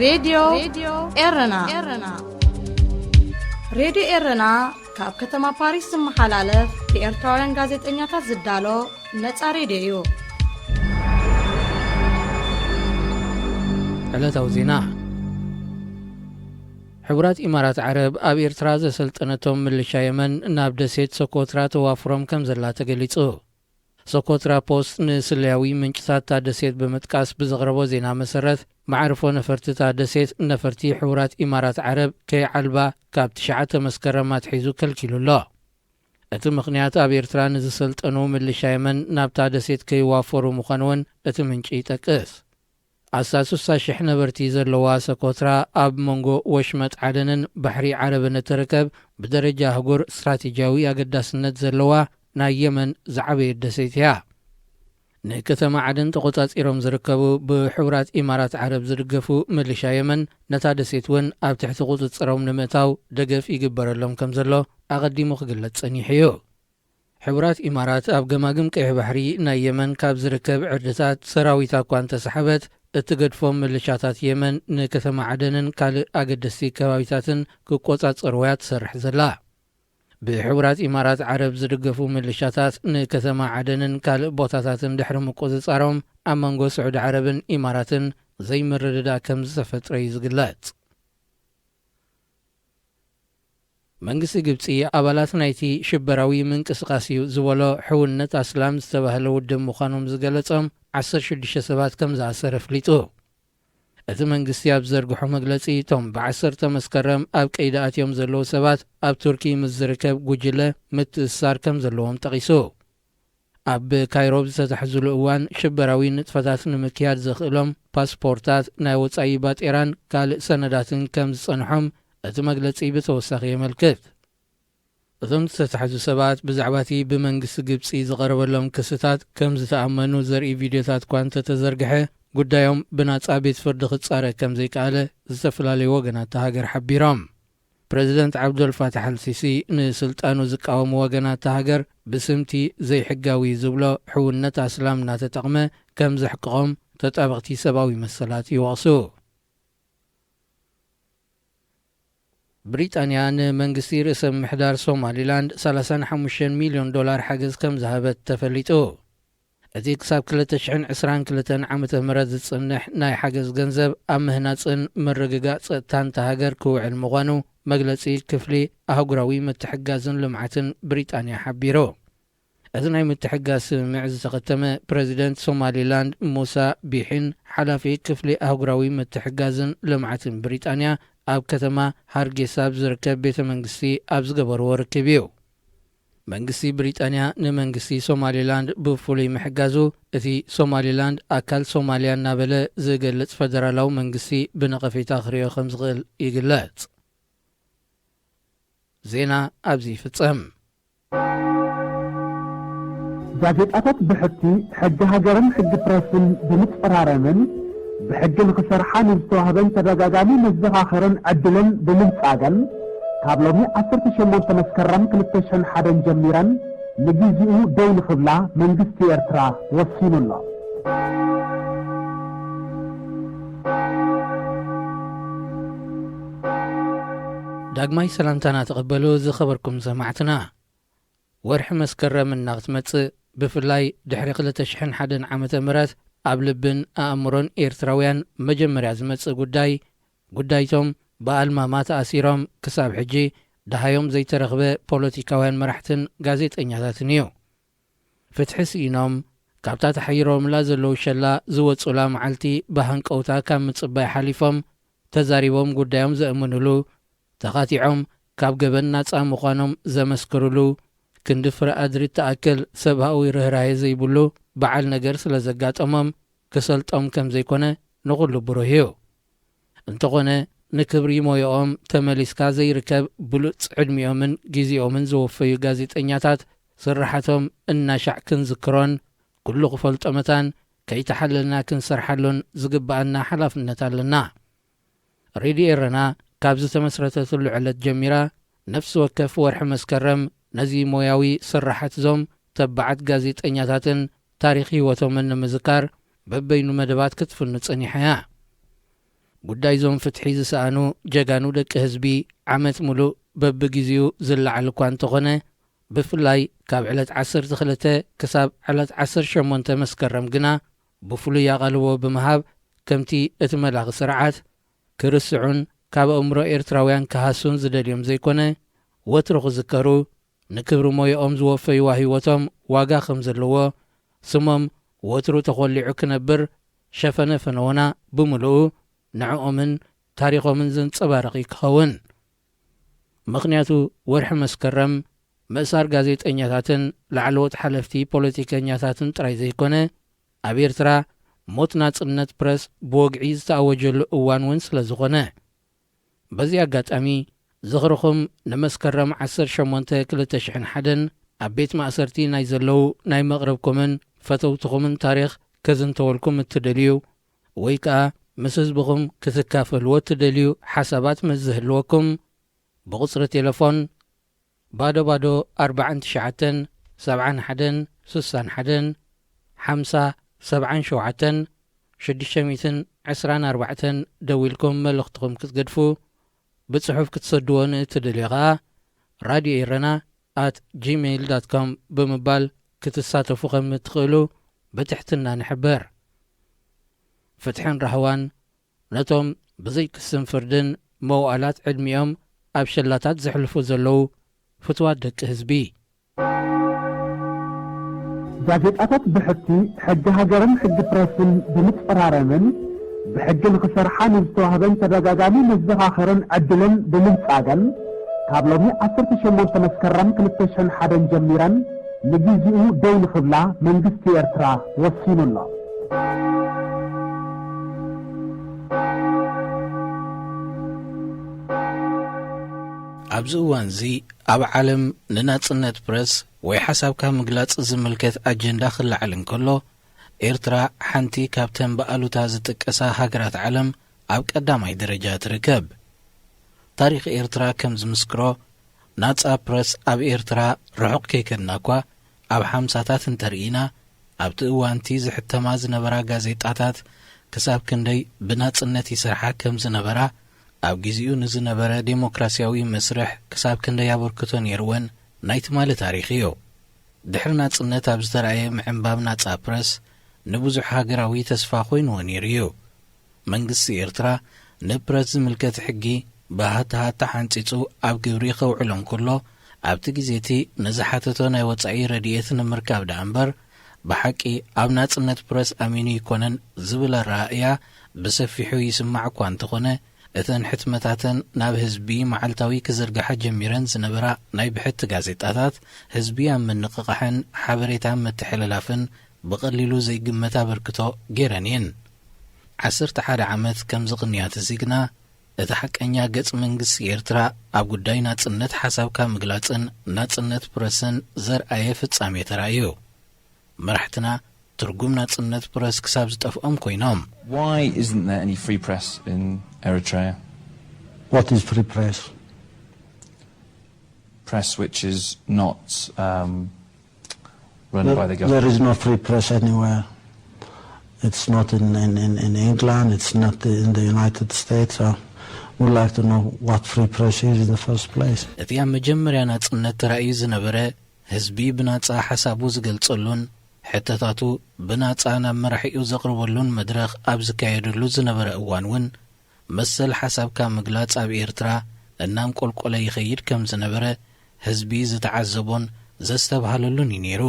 ሬድዮ ኤረና። ሬድዮ ኤረና ካብ ከተማ ፓሪስ ዝመሓላለፍ ብኤርትራውያን ጋዜጠኛታት ዝዳሎ ነጻ ሬድዮ እዩ። ዕለታዊ ዜና። ሕቡራት ኢማራት ዓረብ ኣብ ኤርትራ ዘሰልጠነቶም ምልሻ የመን ናብ ደሴት ሶኮትራ ተዋፍሮም ከም ዘላ ተገሊጹ። ሶኮትራ ፖስት ንስለያዊ ምንጭታት እታ ደሴት ብምጥቃስ ብዘቕረቦ ዜና መሰረት፣ መዓርፎ ነፈርቲ እታ ደሴት ነፈርቲ ሕቡራት ኢማራት ዓረብ ከይዓልባ ካብ ትሽዓተ መስከረም ኣትሒዙ ከልኪሉ ኣሎ። እቲ ምኽንያት ኣብ ኤርትራ ንዝሰልጠኑ ምልሻ የመን ናብታ ደሴት ከይዋፈሩ ምዃኑ እውን እቲ ምንጪ ይጠቅስ። ኣስታት ስሳ ሽሕ ነበርቲ ዘለዋ ሰኮትራ ኣብ መንጎ ወሽመጥ ዓደንን ባሕሪ ዓረብን እትርከብ ብደረጃ ኣህጉር ስትራቴጂያዊ ኣገዳስነት ዘለዋ ናይ የመን ዝዓበየት ደሴት እያ። ንከተማ ዓደን ተቖጻጺሮም ዝርከቡ ብሕቡራት ኢማራት ዓረብ ዝድገፉ ምልሻ የመን ነታ ደሴት እውን ኣብ ትሕቲ ቁጽጽሮም ንምእታው ደገፍ ይግበረሎም ከም ዘሎ ኣቐዲሙ ክግለጽ ጸኒሑ እዩ። ሕቡራት ኢማራት ኣብ ገማግም ቀይሕ ባሕሪ ናይ የመን ካብ ዝርከብ ዕርድታት ሰራዊታ እኳ እንተሰሓበት፣ እትገድፎም ምልሻታት የመን ንከተማ ዓደንን ካልእ ኣገደስቲ ከባቢታትን ክቆጻጸርዋ እያ ትሰርሕ ዘላ። ብሕቡራት ኢማራት ዓረብ ዝድገፉ ምልሻታት ንከተማ ዓደንን ካልእ ቦታታትን ድሕሪ ምቁጽጻሮም፣ ኣብ መንጎ ስዑዲ ዓረብን ኢማራትን ዘይምርድዳእ ከም ዝተፈጥረ እዩ ዝግለጽ። መንግስቲ ግብጺ ኣባላት ናይቲ ሽበራዊ ምንቅስቃስ እዩ ዝበሎ ሕውነት ኣስላም ዝተባህለ ውድብ ምዃኖም ዝገለጾም ዓሰርተ ሽዱሽተ ሰባት ከም ዝኣሰረ ኣፍሊጡ። እቲ መንግስቲ ኣብ ዝዘርግሖ መግለጺ፣ እቶም ብዓሰርተ መስከረም ኣብ ቀይዲ ኣትዮም ዘለዉ ሰባት ኣብ ቱርኪ ምስ ዝርከብ ጉጅለ ምትእስሳር ከም ዘለዎም ጠቒሱ። ኣብ ካይሮ ብዝተታሕዙሉ እዋን ሽበራዊ ንጥፈታት ንምክያድ ዘኽእሎም ፓስፖርታት፣ ናይ ወጻኢ ባጤራን ካልእ ሰነዳትን ከም ዝጸንሖም እቲ መግለጺ ብተወሳኺ የመልክት። እቶም ዝተታሕዙ ሰባት ብዛዕባ እቲ ብመንግስቲ ግብጺ ዝቐረበሎም ክስታት ከም ዝተኣመኑ ዘርኢ ቪድዮታት እኳ እንተተዘርግሐ፣ ጉዳዮም ብናጻ ቤት ፍርዲ ክጻረ ከም ዘይከኣለ ዝተፈላለዩ ወገናት እታ ሃገር ሓቢሮም። ፕረዚደንት ዓብዶል ፋታሕ ኣልሲሲ ንስልጣኑ ዝቃወሙ ወገናት እታ ሃገር ብስምቲ ዘይሕጋዊ ዝብሎ ሕውነት ኣስላም እናተጠቕመ ከም ዘሕቅቖም ተጣበቕቲ ሰብኣዊ መሰላት ይወቕሱ። ብሪጣንያ ንመንግስቲ ርእሰ ምምሕዳር ሶማሊላንድ ሰላሳን ሓሙሽተን ሚልዮን ዶላር ሓገዝ ከም ዝሃበት ተፈሊጡ። እቲ ክሳብ ክልተ ሽሕን ዕስራን ክልተን ዓመተ ምህረት ዝጽንሕ ናይ ሓገዝ ገንዘብ ኣብ ምህናጽን ምርግጋእ ጸጥታን እታ ሃገር ክውዕል ምዃኑ መግለጺ ክፍሊ ኣህጉራዊ ምትሕግጋዝን ልምዓትን ብሪጣንያ ሓቢሩ። እዚ ናይ ምትሕግጋዝ ስምምዕ ዝተኸተመ ፕረዚደንት ሶማሊላንድ ሙሳ ቢሒን ሓላፊ ክፍሊ ኣህጉራዊ ምትሕግጋዝን ልምዓትን ብሪጣንያ ኣብ ከተማ ሃርጌሳ ኣብ ዝርከብ ቤተ መንግስቲ ኣብ ዝገበርዎ ርክብ እዩ። መንግስቲ ብሪጣንያ ንመንግስቲ ሶማሊላንድ ብፍሉይ ምሕጋዙ፣ እቲ ሶማሊላንድ ኣካል ሶማልያ እናበለ ዝገልጽ ፈደራላዊ መንግስቲ ብነቐፌታ ክርእዮ ከም ዝኽእል ይግለጽ። ዜና ኣብዚ ይፍጸም። ጋዜጣታት ብሕቲ ሕጊ ሃገርን ሕጊ ፕረስን ብምጽራረምን ብሕጊ ንኽሰርሓ ንዝተዋህበን ተደጋጋሚ መዘኻኸርን ዕድልን ብምንጻገን፣ ካብ ሎሚ ዓሰርተ ሸሞንተ መስከረም ክልተ ሽሕን ሓደን ጀሚረን ንግዜኡ ደው ንኽብላ መንግስቲ ኤርትራ ወሲኑ ኣሎ። ዳግማይ ሰላምታና ተቐበሉ ዝኸበርኩም ሰማዕትና። ወርሒ መስከረም እናክትመጽእ፣ ብፍላይ ድሕሪ ክልተ ሽሕን ሓደን ዓመተ ምህረት ኣብ ልብን ኣእምሮን ኤርትራውያን መጀመርያ ዝመጽእ ጉዳይ፣ ጉዳይቶም ብኣልማማ ተኣሲሮም ክሳብ ሕጂ ደሃዮም ዘይተረኽበ ፖለቲካውያን መራሕትን ጋዜጠኛታትን እዩ። ፍትሒ ስኢኖም፣ ካብታ ተሓይሮምላ ዘለዉ ሸላ ዝወጹላ መዓልቲ ብሃንቀውታ ካብ ምጽባይ ሓሊፎም፣ ተዛሪቦም ጉዳዮም ዘእምኑሉ፣ ተኻቲዖም ካብ ገበን ናጻ ምዃኖም ዘመስክሩሉ፣ ክንዲ ፍረ ኣድሪ እትኣክል ሰብኣዊ ርህራሄ ዘይብሉ በዓል ነገር ስለ ዘጋጠሞም፣ ክሰልጦም ከም ዘይኮነ ንኹሉ ብሩህ እዩ። እንተኾነ፣ ንክብሪ ሞያኦም ተመሊስካ ዘይርከብ ብሉጽ ዕድሚኦምን ግዜኦምን ዘወፈዩ ጋዜጠኛታት፣ ስርሓቶም እናሻዕ ክንዝክሮን ኩሉ ክፈልጦ መታን ከይተሓለልና ክንሰርሓሉን ዝግብኣና ሓላፍነት ኣለና። ሬድዮ ኤረና ካብ ዝተመስረተትሉ ዕለት ጀሚራ፣ ነፍሲ ወከፍ ወርሒ መስከረም ነዚ ሞያዊ ስርሓት እዞም ተባዓት ጋዜጠኛታትን ታሪኽ ህይወቶምን ንምዝካር በበይኑ መደባት ክትፍኑ ጸኒሓ እያ። ጉዳይ ዞም ፍትሒ ዝሰኣኑ ጀጋኑ ደቂ ህዝቢ ዓመት ሙሉእ በብግዜኡ ዝለዓል እኳ እንተኾነ፣ ብፍላይ ካብ ዕለት ዓሰርተ ክልተ ክሳብ ዕለት ዓሰርተ ሸሞንተ መስከረም ግና ብፍሉይ ኣቓልቦ ብምሃብ፣ ከምቲ እቲ መላኺ ስርዓት ክርስዑን ካብ ኣእምሮ ኤርትራውያን ክሃሱን ዝደልዮም ዘይኮነ፣ ወትሩ ክዝከሩ፣ ንክብሪ ሞያኦም ዝወፈይዋ ህይወቶም ዋጋ ከም ዘለዎ፣ ስሞም ወትሩ ተኾሊዑ ክነብር ሸፈነ ፈነወና ብምሉኡ ንዕኦምን ታሪኾምን ዘንጸባርቕ እዩ ክኸውን። ምኽንያቱ፣ ወርሒ መስከረም ምእሳር ጋዜጠኛታትን ላዕለዎት ሓለፍቲ ፖለቲከኛታትን ጥራይ ዘይኮነ፣ ኣብ ኤርትራ ሞት ናጽነት ፕረስ ብወግዒ ዝተኣወጀሉ እዋን እውን ስለ ዝኾነ። በዚ ኣጋጣሚ፣ ዝኽርኹም ንመስከረም ዓሰርተ ሸሞንተ ክልተ ሽሕን ሓደን ኣብ ቤት ማእሰርቲ ናይ ዘለዉ ናይ መቕርብኩምን ፈተውትኹምን ታሪኽ ከዝንተወልኩም እትደልዩ፣ ወይ ከኣ ምስ ህዝብኹም ክትካፈልዎ እትደልዩ ሓሳባት ምስ ዝህልወኩም፣ ብቑጽሪ ቴሌፎን ባዶ ባዶ ኣርባዓን ትሽዓተን ሰብዓን ሓደን ስሳን ሓደን ሓምሳ ሰብዓን ሸውዓተን ሽዱሽተ ሚእትን ዕስራን ኣርባዕተን ደዊልኩም መልእኽትኹም ክትገድፉ፣ ብጽሑፍ ክትሰድዎ ንእትደልዩ ኸኣ፣ ራድዮ ኤረና ኣት ጂሜይል ዳት ኮም ብምባል ክትሳተፉ ከም እትኽእሉ ብትሕትና ንሕብር። ፍትሕን ራህዋን ነቶም ብዘይ ክስን ፍርድን መዋእላት ዕድሚኦም ኣብ ሸላታት ዘሕልፉ ዘለዉ ፍትዋት ደቂ ህዝቢ። ጋዜጣታት ብሕቲ ሕጊ ሃገርን ሕጊ ፕረስን ብምጽራረምን ብሕጊ ንኽሰርሓ ንዝተዋህበን ተደጋጋሚ መዘኻኸርን ዕድልን ብምንጻገን፣ ካብ ሎሚ ዓሰርተ ሸሞንተ መስከረም ክልተ ሽሕን ሓደን ጀሚረን ንግዜኡ ደው ንኽብላ መንግስቲ ኤርትራ ወሲኑ ኣሎ። ኣብዚ እዋንዚ ኣብ ዓለም ንናጽነት ፕረስ ወይ ሓሳብካ ምግላጽ ዝምልከት ኣጀንዳ ክለዓል እንከሎ፣ ኤርትራ ሓንቲ ካብተን ብኣሉታ ዝጥቀሳ ሃገራት ዓለም ኣብ ቀዳማይ ደረጃ ትርከብ። ታሪኽ ኤርትራ ከም ዝምስክሮ፣ ናጻ ፕረስ ኣብ ኤርትራ ርሑቕ ከይከድና እኳ፣ ኣብ ሓምሳታት እንተርኢና፣ ኣብቲ እዋንቲ ዝሕተማ ዝነበራ ጋዜጣታት ክሳብ ክንደይ ብናጽነት ይሰርሓ ከም ዝነበራ፣ ኣብ ግዜኡ ንዝነበረ ዴሞክራስያዊ መስርሕ ክሳብ ክንደይ ኣበርክቶ ነይርወን ናይ ትማሊ ታሪኽ እዩ። ድሕሪ ናጽነት ኣብ ዝተራእየ ምዕንባብ ናጻ ፕረስ ንብዙሕ ሃገራዊ ተስፋ ኮይንዎ ነይሩ እዩ። መንግስቲ ኤርትራ ንፕረስ ዝምልከት ሕጊ ብሃታ ሃታ ሓንጺጹ ኣብ ግብሪ ከውዕሎ እንከሎ፣ ኣብቲ ግዜ እቲ ንዝሓተቶ ናይ ወጻኢ ረድኤት ንምርካብ ደኣ እምበር፣ ብሓቂ ኣብ ናጽነት ፕረስ ኣሚኑ ኣይኮነን ዝብል ኣረኣእያ ብሰፊሑ ይስማዕ እኳ እንተኾነ፣ እተን ሕትመታተን ናብ ህዝቢ መዓልታዊ ክዝርግሓ ጀሚረን ዝነበራ ናይ ብሕቲ ጋዜጣታት፣ ህዝቢ ኣብ ምንቕቓሕን ሓበሬታ ምትሕልላፍን ብቐሊሉ ዘይግመት ኣበርክቶ ገይረን እየን። ዓሰርተ ሓደ ዓመት ከም ዝቕንያት እዚ ግና፣ እቲ ሓቀኛ ገጽ መንግስቲ ኤርትራ ኣብ ጉዳይ ናጽነት ሓሳብካ ምግላጽን ናጽነት ፕረስን ዘርኣየ ፍጻሜ ተራእዩ። መራሕትና ትርጉም ናጽነት ፕረስ ክሳብ ዝጠፍኦም ኮይኖም። Why isn't there any free press in Eritrea? What is free press? Press which is not um, run There, by the there government. is no free press anywhere. It's not in, in, in, in England, it's not in the United States. I would like to know what free press is in the first place. እቲ ኣብ መጀመርያ ናጽነት ተራእዩ ዝነበረ፣ ህዝቢ ብናጻ ሓሳቡ ዝገልጸሉን ሕቶታቱ ብናጻ ናብ መራሒኡ ዘቕርበሉን መድረኽ ኣብ ዝካየደሉ ዝነበረ እዋን እውን፣ መሰል ሓሳብካ ምግላጽ ኣብ ኤርትራ እናንቆልቆለ ይኸይድ ከም ዝነበረ ህዝቢ ዝተዓዘቦን ዘስተብሃለሉን እዩ ነይሩ።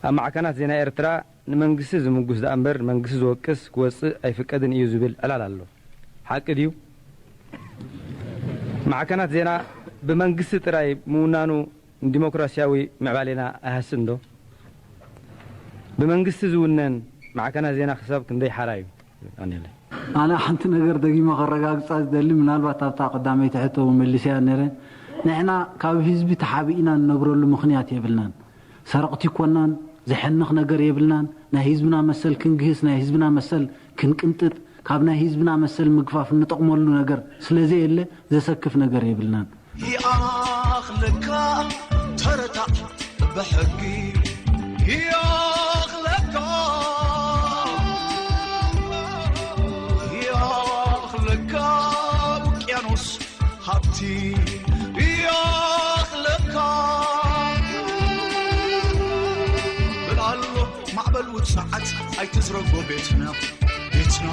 ኣብ ማዕከናት ዜና ኤርትራ ንመንግስቲ ዝምጉስ ደኣ እምበር ንመንግስቲ ዝወቅስ ክወጽእ ኣይፍቀድን እዩ ዝብል ዕላል ኣሎ። ሓቂ ድዩ? ማዕከናት ዜና ብመንግስቲ ጥራይ ምውናኑ ንዲሞክራስያዊ ምዕባሌና ኣይሃስን ዶ? ብመንግስቲ ዝውነን ማዕከናት ዜና ክሳብ ክንደይ ሓራ እዩ? ኣነ ሓንቲ ነገር ደጊመ ከረጋግጻ ዝደሊ፣ ምናልባት ኣብታ ቀዳመይቲ ሕቶ እውን መሊሰያ ነይረ። ንሕና ካብ ህዝቢ ተሓቢእና ንነብረሉ ምኽንያት የብልናን። ሰረቕቲ ኣይኮናን፣ ዘሕንኽ ነገር የብልናን። ናይ ህዝብና መሰል ክንግህስ፣ ናይ ህዝብና መሰል ክንቅንጥጥ፣ ካብ ናይ ህዝብና መሰል ምግፋፍ እንጠቕመሉ ነገር ስለዘየለ ዘሰክፍ ነገር የብልናን። ይኣኽለካ ተረታዕ ብሕጊ ይኣኽለካ። ይኣኽለካ ኣብቲ ይኣኽለካ ብላሎ ማዕበል ውጽዓት ኣይትዝረጎ ቤትና፣ ቤትና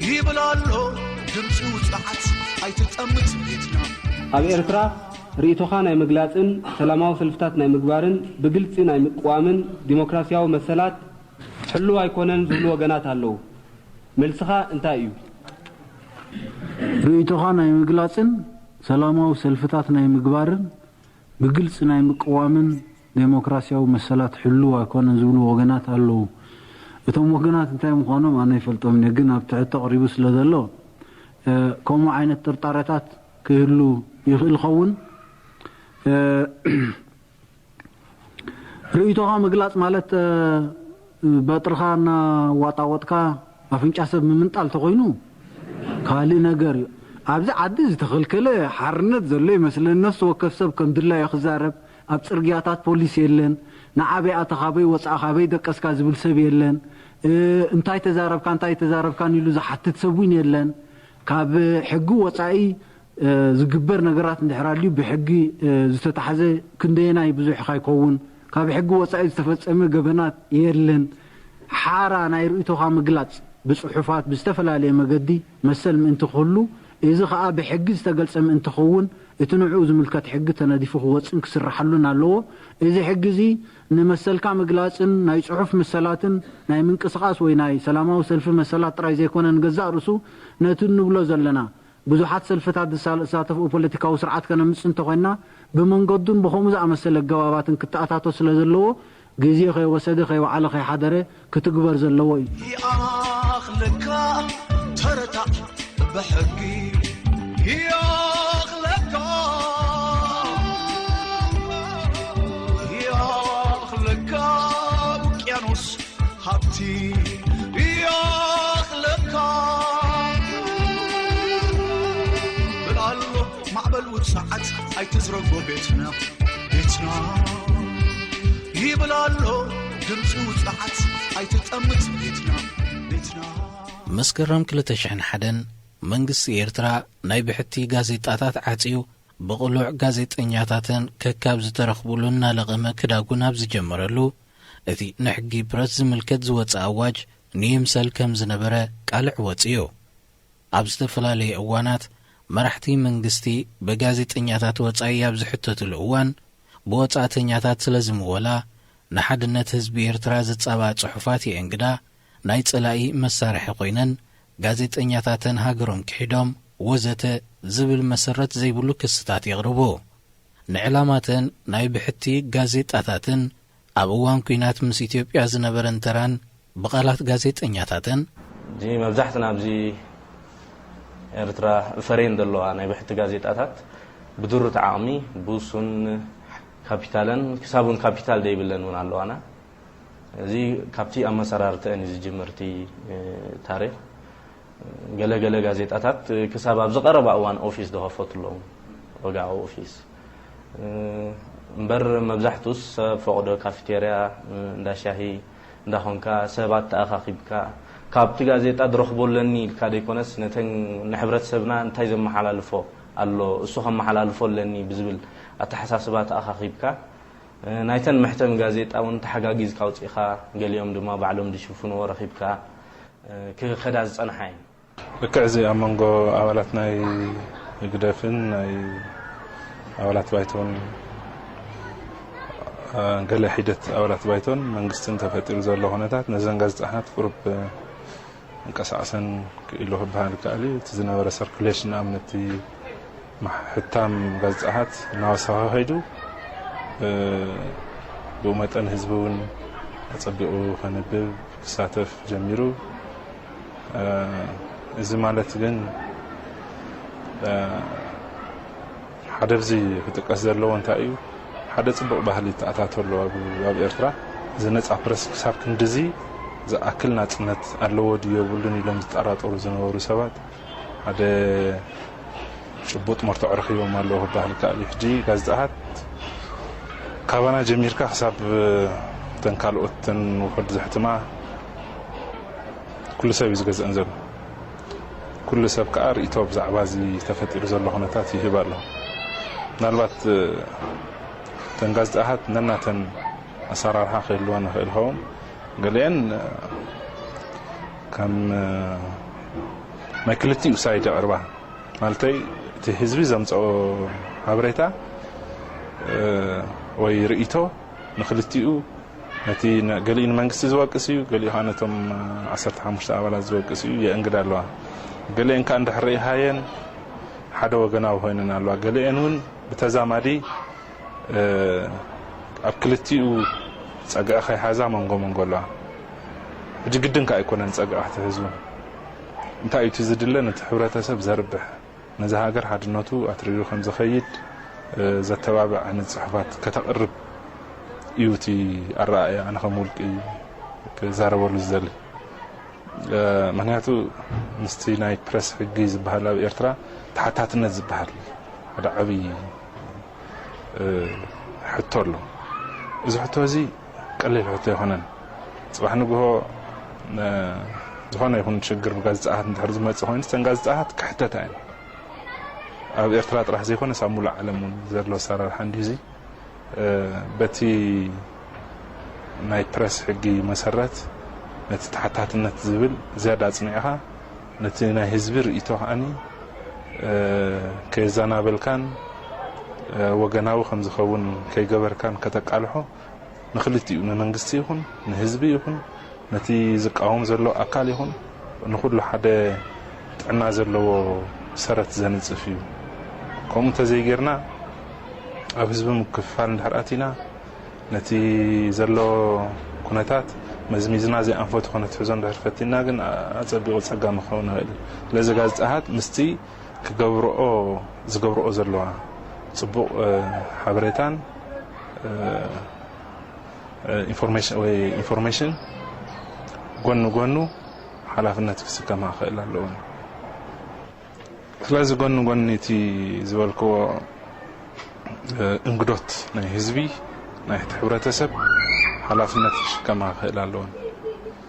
ይብላሎ ድምፂ ውጽዓት ኣይትጠምት ቤትና። ኣብ ኤርትራ ርእይቶኻ ናይ ምግላጽን ሰላማዊ ሰልፍታት ናይ ምግባርን ብግልጺ ናይ ምቅዋምን ዲሞክራሲያዊ መሰላት ሕሉው ኣይኮነን ዝብሉ ወገናት ኣለዉ። መልስኻ እንታይ እዩ? ርእይቶኻ ናይ ምግላጽን ሰላማዊ ሰልፍታት ናይ ምግባርን ብግልጺ ናይ ምቅዋምን ዴሞክራሲያዊ መሰላት ሕሉው ኣይኮነን ዝብሉ ወገናት ኣለዉ። እቶም ወገናት እንታይ ምዃኖም ኣነ ኣይፈልጦምን እየ፣ ግን ኣብቲ ሕቶ ቀሪቡ ስለ ዘሎ፣ እ፣ ከምኡ ዓይነት ጥርጣረታት ክህሉ ይኽእል ኸውን። እ፣ ርእይቶኻ ምግላጽ ማለት፣ እ፣ በትርኻ እናዋጣወጥካ ኣፍንጫ ሰብ ምምንጣል ተኾይኑ ካልእ ነገር እዩ። ኣብዚ ዓዲ ዝተኸልከለ ሓርነት ዘሎ ይመስለኒ። ነፍሲ ወከፍ ሰብ ከም ድላዩ ክዛረብ፣ ኣብ ጽርግያታት ፖሊስ የለን። ንዓበይ ኣተኻ፣ ካበይ ወጻእካ፣ ካበይ ደቀስካ ዝብል ሰብ የለን። እ፣ እንታይ ተዛረብካ፣ እንታይ ተዛረብካን ኢሉ ዝሓትት ሰብ እውን የለን። ካብ ሕጊ ወጻኢ እ፣ ዝግበር ነገራት እንድሕር ኣልዩ ብሕጊ፣ እ፣ ዝተታሕዘ ክንደየናይ ብዙሕ ኸይከውን፣ ካብ ሕጊ ወጻኢ ዝተፈጸመ ገበናት የለን። ሓራ ናይ ርእይቶኻ ምግላጽ ብጽሑፋት ብዝተፈላለየ መገዲ መሰል ምእንቲ ክህሉ፣ እዚ ኸኣ ብሕጊ ዝተገልጸ ምእንቲ ክኸውን፣ እቲ ንዕኡ ዝምልከት ሕጊ ተነዲፉ ክወጽእን ክስርሓሉን ኣለዎ። እዚ ሕጊ እዚ ንመሰልካ ምግላጽን ናይ ጽሑፍ መሰላትን ናይ ምንቅስቓስ ወይ ናይ ሰላማዊ ሰልፊ መሰላት ጥራይ ዘይኮነ፣ ንገዛእ ርእሱ ነቲ እንብሎ ዘለና ብዙሓት ሰልፍታት ዝሳ-፣ ዝሳተፍኡ ፖለቲካዊ ስርዓት ከነምጽእ እንተኾይንና፣ ብመንገዱን ብኸምኡ ዝኣመሰለ ኣገባባትን ክተኣታቶ ስለ ዘለዎ፣ ግዜ ከይወሰደ፣ ከይወዓለ፣ ከይሓደረ ክትግበር ዘለዎ እዩ። ይኣኽለካ ተረታዕ ብሕጊ ይኣኽለካ፣ ይኣኽለካ ውቅያኖስ ሃብቲ ይኣኽለካ ብላሎ ማዕበል ውጽዓት ኣይትዝረጎ ቤትና፣ ቤትና ይብላሎ ድምፂ ውጽዓት ኣይትጠምት ቤትና፣ ቤትና። መስከረም ክልተ ሽሕን ሓደን መንግስቲ ኤርትራ ናይ ብሕቲ ጋዜጣታት ዓጽዩ፣ ብቕሉዕ ጋዜጠኛታተን ከካብ ዝተረኽቡሉ እናለቐመ ክዳጉን ኣብ ዝጀመረሉ፣ እቲ ንሕጊ ፕረስ ዝምልከት ዝወጸ ኣዋጅ ንይምሰል ከም ዝነበረ ቃልዕ ወጺኡ። ኣብ ዝተፈላለየ እዋናት መራሕቲ መንግስቲ ብጋዜጠኛታት ወጻኢ ኣብ ዝሕተቱሉ እዋን፣ ብወጻእተኛታት ስለ ዝምወላ፣ ንሓድነት ህዝቢ ኤርትራ ዝጻባእ ጽሑፋት የእንግዳ፣ ናይ ጸላኢ መሳርሒ ኮይነን፣ ጋዜጠኛታተን ሃገሮም ክሒዶም፣ ወዘተ ዝብል መሰረት ዘይብሉ ክስታት የቕርቡ። ንዕላማተን ናይ ብሕቲ ጋዜጣታትን ኣብ እዋን ኲናት ምስ ኢትዮጵያ ዝነበረን ተራን ብቓላት ጋዜጠኛታተን፣ እዚ መብዛሕትና ኣብዚ ኤርትራ ፈሬን ዘለዋ ናይ ብሕቲ ጋዜጣታት ብድሩት ዓቕሚ ብውሱን ካፒታለን ክሳብ እውን ካፒታል ዘይብለን እውን ኣለዋና። እዚ ካብቲ ኣመሰራርተአን እዩ ዝጅምር እቲ፣ እ፣ ታሪኽ። ገለ ገለ ጋዜጣታት ክሳብ ኣብዚ ቀረባ እዋን ኦፊስ ዝኸፈቱ ኣለዉ፣ ወግዓዊ ኦፊስ። እ፣ እምበር መብዛሕትኡስ ሰብ ፈቕዶ ካፊቴርያ፣ እ፣ እንዳ ሻሂ፣ እንዳኾንካ ሰባት ተኣኻኺብካ፣ ካብቲ ጋዜጣ ዝረኽቦ ኣለኒ ኢልካ ዘይኮነስ፣ ነተን ንሕብረተሰብና እንታይ ዘመሓላልፎ ኣሎ፣ እሱ ከመሓላልፎ ኣለኒ ብዝብል ኣተሓሳስባ ተኣኻኺብካ፣ ናይተን መሕተሚ ጋዜጣ እውን ተሓጋጊዝካ ኣውጺእካ፣ ገሊኦም ድማ ባዕሎም ዝሽፍንዎ ረኺብካ፣ ክኸዳ ዝጸንሓ እየን። ልክዕ እዚ ኣብ መንጎ ኣባላት ናይ ህግደፍን ናይ ኣባላት ባይቶን፣ እ፣ ገለ ሒደት ኣባላት ባይቶን መንግስትን ተፈጢሩ ዘሎ ኩነታት ነዘን ጋዜጣታት ቁሩብ እንቀሳቐሰን ክኢሉ ክበሃል ይከኣል እዩ። እቲ ዝነበረ ሰርኩሌሽን ንኣብነት እቲ ማሕ-፣ ሕታም ጋዜጣታት እናወሰኸ ከይዱ፣ እ፣ ብኡ መጠን ህዝቢ እውን ኣጸቢቑ ከንብብ ክሳተፍ ጀሚሩ። እ፣ እዚ ማለት ግን፣ እ፣ ሓደ ኣብዚ ክጥቀስ ዘለዎ እንታይ እዩ፣ ሓደ ጽቡቕ ባህሊ ይተኣታቶ ኣሎ ኣብ፣ ኣብ ኤርትራ። እዚ ነጻ ፕረስ ክሳብ ክንድዚ ዝኣክል ናጽነት ኣለዎ ድዩ የብሉን ኢሎም ዝጠራጠሩ ዝነበሩ ሰባት ሓደ ጭቡጥ መርትዖ ረኺቦም ኣለዉ ክበሃል ይከኣል እዩ። ሕጂ ጋዜጣታት ካባና ጀሚርካ ክሳብ እተን ካልኦት እተን ውሑድ ዘሕትማ ኩሉ ሰብ እዩ ዝገዝአን ዘሎ። ኩሉ ሰብ ከኣ ርእይቶ ብዛዕባ እዚ ተፈጢሩ ዘሎ ኩነታት ይህብ ኣሎ። ምናልባት እተን ጋዜጣታት ነናተን ኣሰራርሓ ክህልወን ይኽእል ይኸውን። ገሊአን ከም ናይ ክልቲኡ ሳይድ የቕርባ። ማለተይ እቲ ህዝቢ ዘምፀኦ ሓበሬታ ወይ ርእይቶ ንክልቲኡ ነቲ ገሊኡ ንመንግስቲ ዝወቅስ እዩ፣ ገሊኡ ከዓ ነቶም ዓሰርተ ሓሙሽተ ኣባላት ዝወቅስ እዩ የእንግድ ኣለዋ። ገሊአን ከዓ እንድሕር ርኢኻየን ሓደ ወገናዊ ኮይነን ኣለዋ። ገሊአን እውን ብተዛማዲ ኣብ ክልቲኡ ፀግዒ ከይሓዛ መንጎ መንጎ ኣለዋ። ሕጂ ግድን ከዓ ኣይኮነን ፀግዒ ክትሕዙ። እንታይ እዩ እቲ ዝድለ? ነቲ ሕብረተሰብ ዘርብሕ፣ ነዚ ሃገር ሓድነቱ ኣትሪሩ ከም ዝኸይድ ዘተባብዕ ዓይነት ፅሑፋት ከተቕርብ እዩ እቲ ኣረኣእያ ኣነ ከም ውልቂ ክዛረበሉ ዝደሊ። ምክንያቱ ምስቲ ናይ ፕረስ ሕጊ ዝበሃል ኣብ ኤርትራ ተሓታትነት ዝበሃል ሓደ ዓብዪ ሕቶ ኣሎ። እዚ ሕቶ እዚ ቀሊል ሕቶ ኣይኮነን። ፅባሕ ንግሆ ዝኾነ ይኹን ሽግር ብጋዜጣታት እንድሕር ዝመፅእ ኮይኑ እተን ጋዜጣታት ክሕተታ እየን። ኣብ ኤርትራ ጥራሕ ዘይኮነስ ኣብ ሙሉእ ዓለም እውን ዘሎ ኣሰራርሓ እንዲዩ እዚ። በቲ ናይ ፕረስ ሕጊ መሰረት ነቲ ተሓታትነት ዝብል ዝያዳ ኣፅኒዕኻ ነቲ ናይ ህዝቢ ርእይቶ ከዓኒ ከየዘናበልካን ወገናዊ ከም ዝኸውን ከይገበርካን ከተቃልሖ ንክልቲኡ ንመንግስቲ ይኹን ንህዝቢ ይኹን ነቲ ዝቃወም ዘሎ ኣካል ይኹን ንኹሉ ሓደ ጥዕና ዘለዎ ሰረት ዘንጽፍ እዩ። ከምኡ እንተዘይጌርና ኣብ ህዝቢ ምክፍፋል እንድሕር ኣቲና ነቲ ዘሎ ኩነታት መዝሚዝና ዘይኣንፈቱ ከነትሕዞ እንድሕር ፈቲና ግን ኣጸቢቑ ጸጋሚ ክኸውን ይኽእል እዩ። ስለዚ ጋዜጣታት ምስቲ ክገብርኦ ዝገብርኦ ዘለዋ ጽቡቕ ሓበሬታን ኢንፎርሜሽን ወይ ኢንፎርሜሽን ጎኒ ጎኑ ሓላፍነት ክስከማ ክኽእል ኣለዎ። ስለዚ ጎኒ ጎኒ እቲ ዝበልክዎ እንግዶት ናይ ህዝቢ ናይ እቲ ሕብረተሰብ ሓላፍነት ክሽከማ ክኽእል ኣለዎን።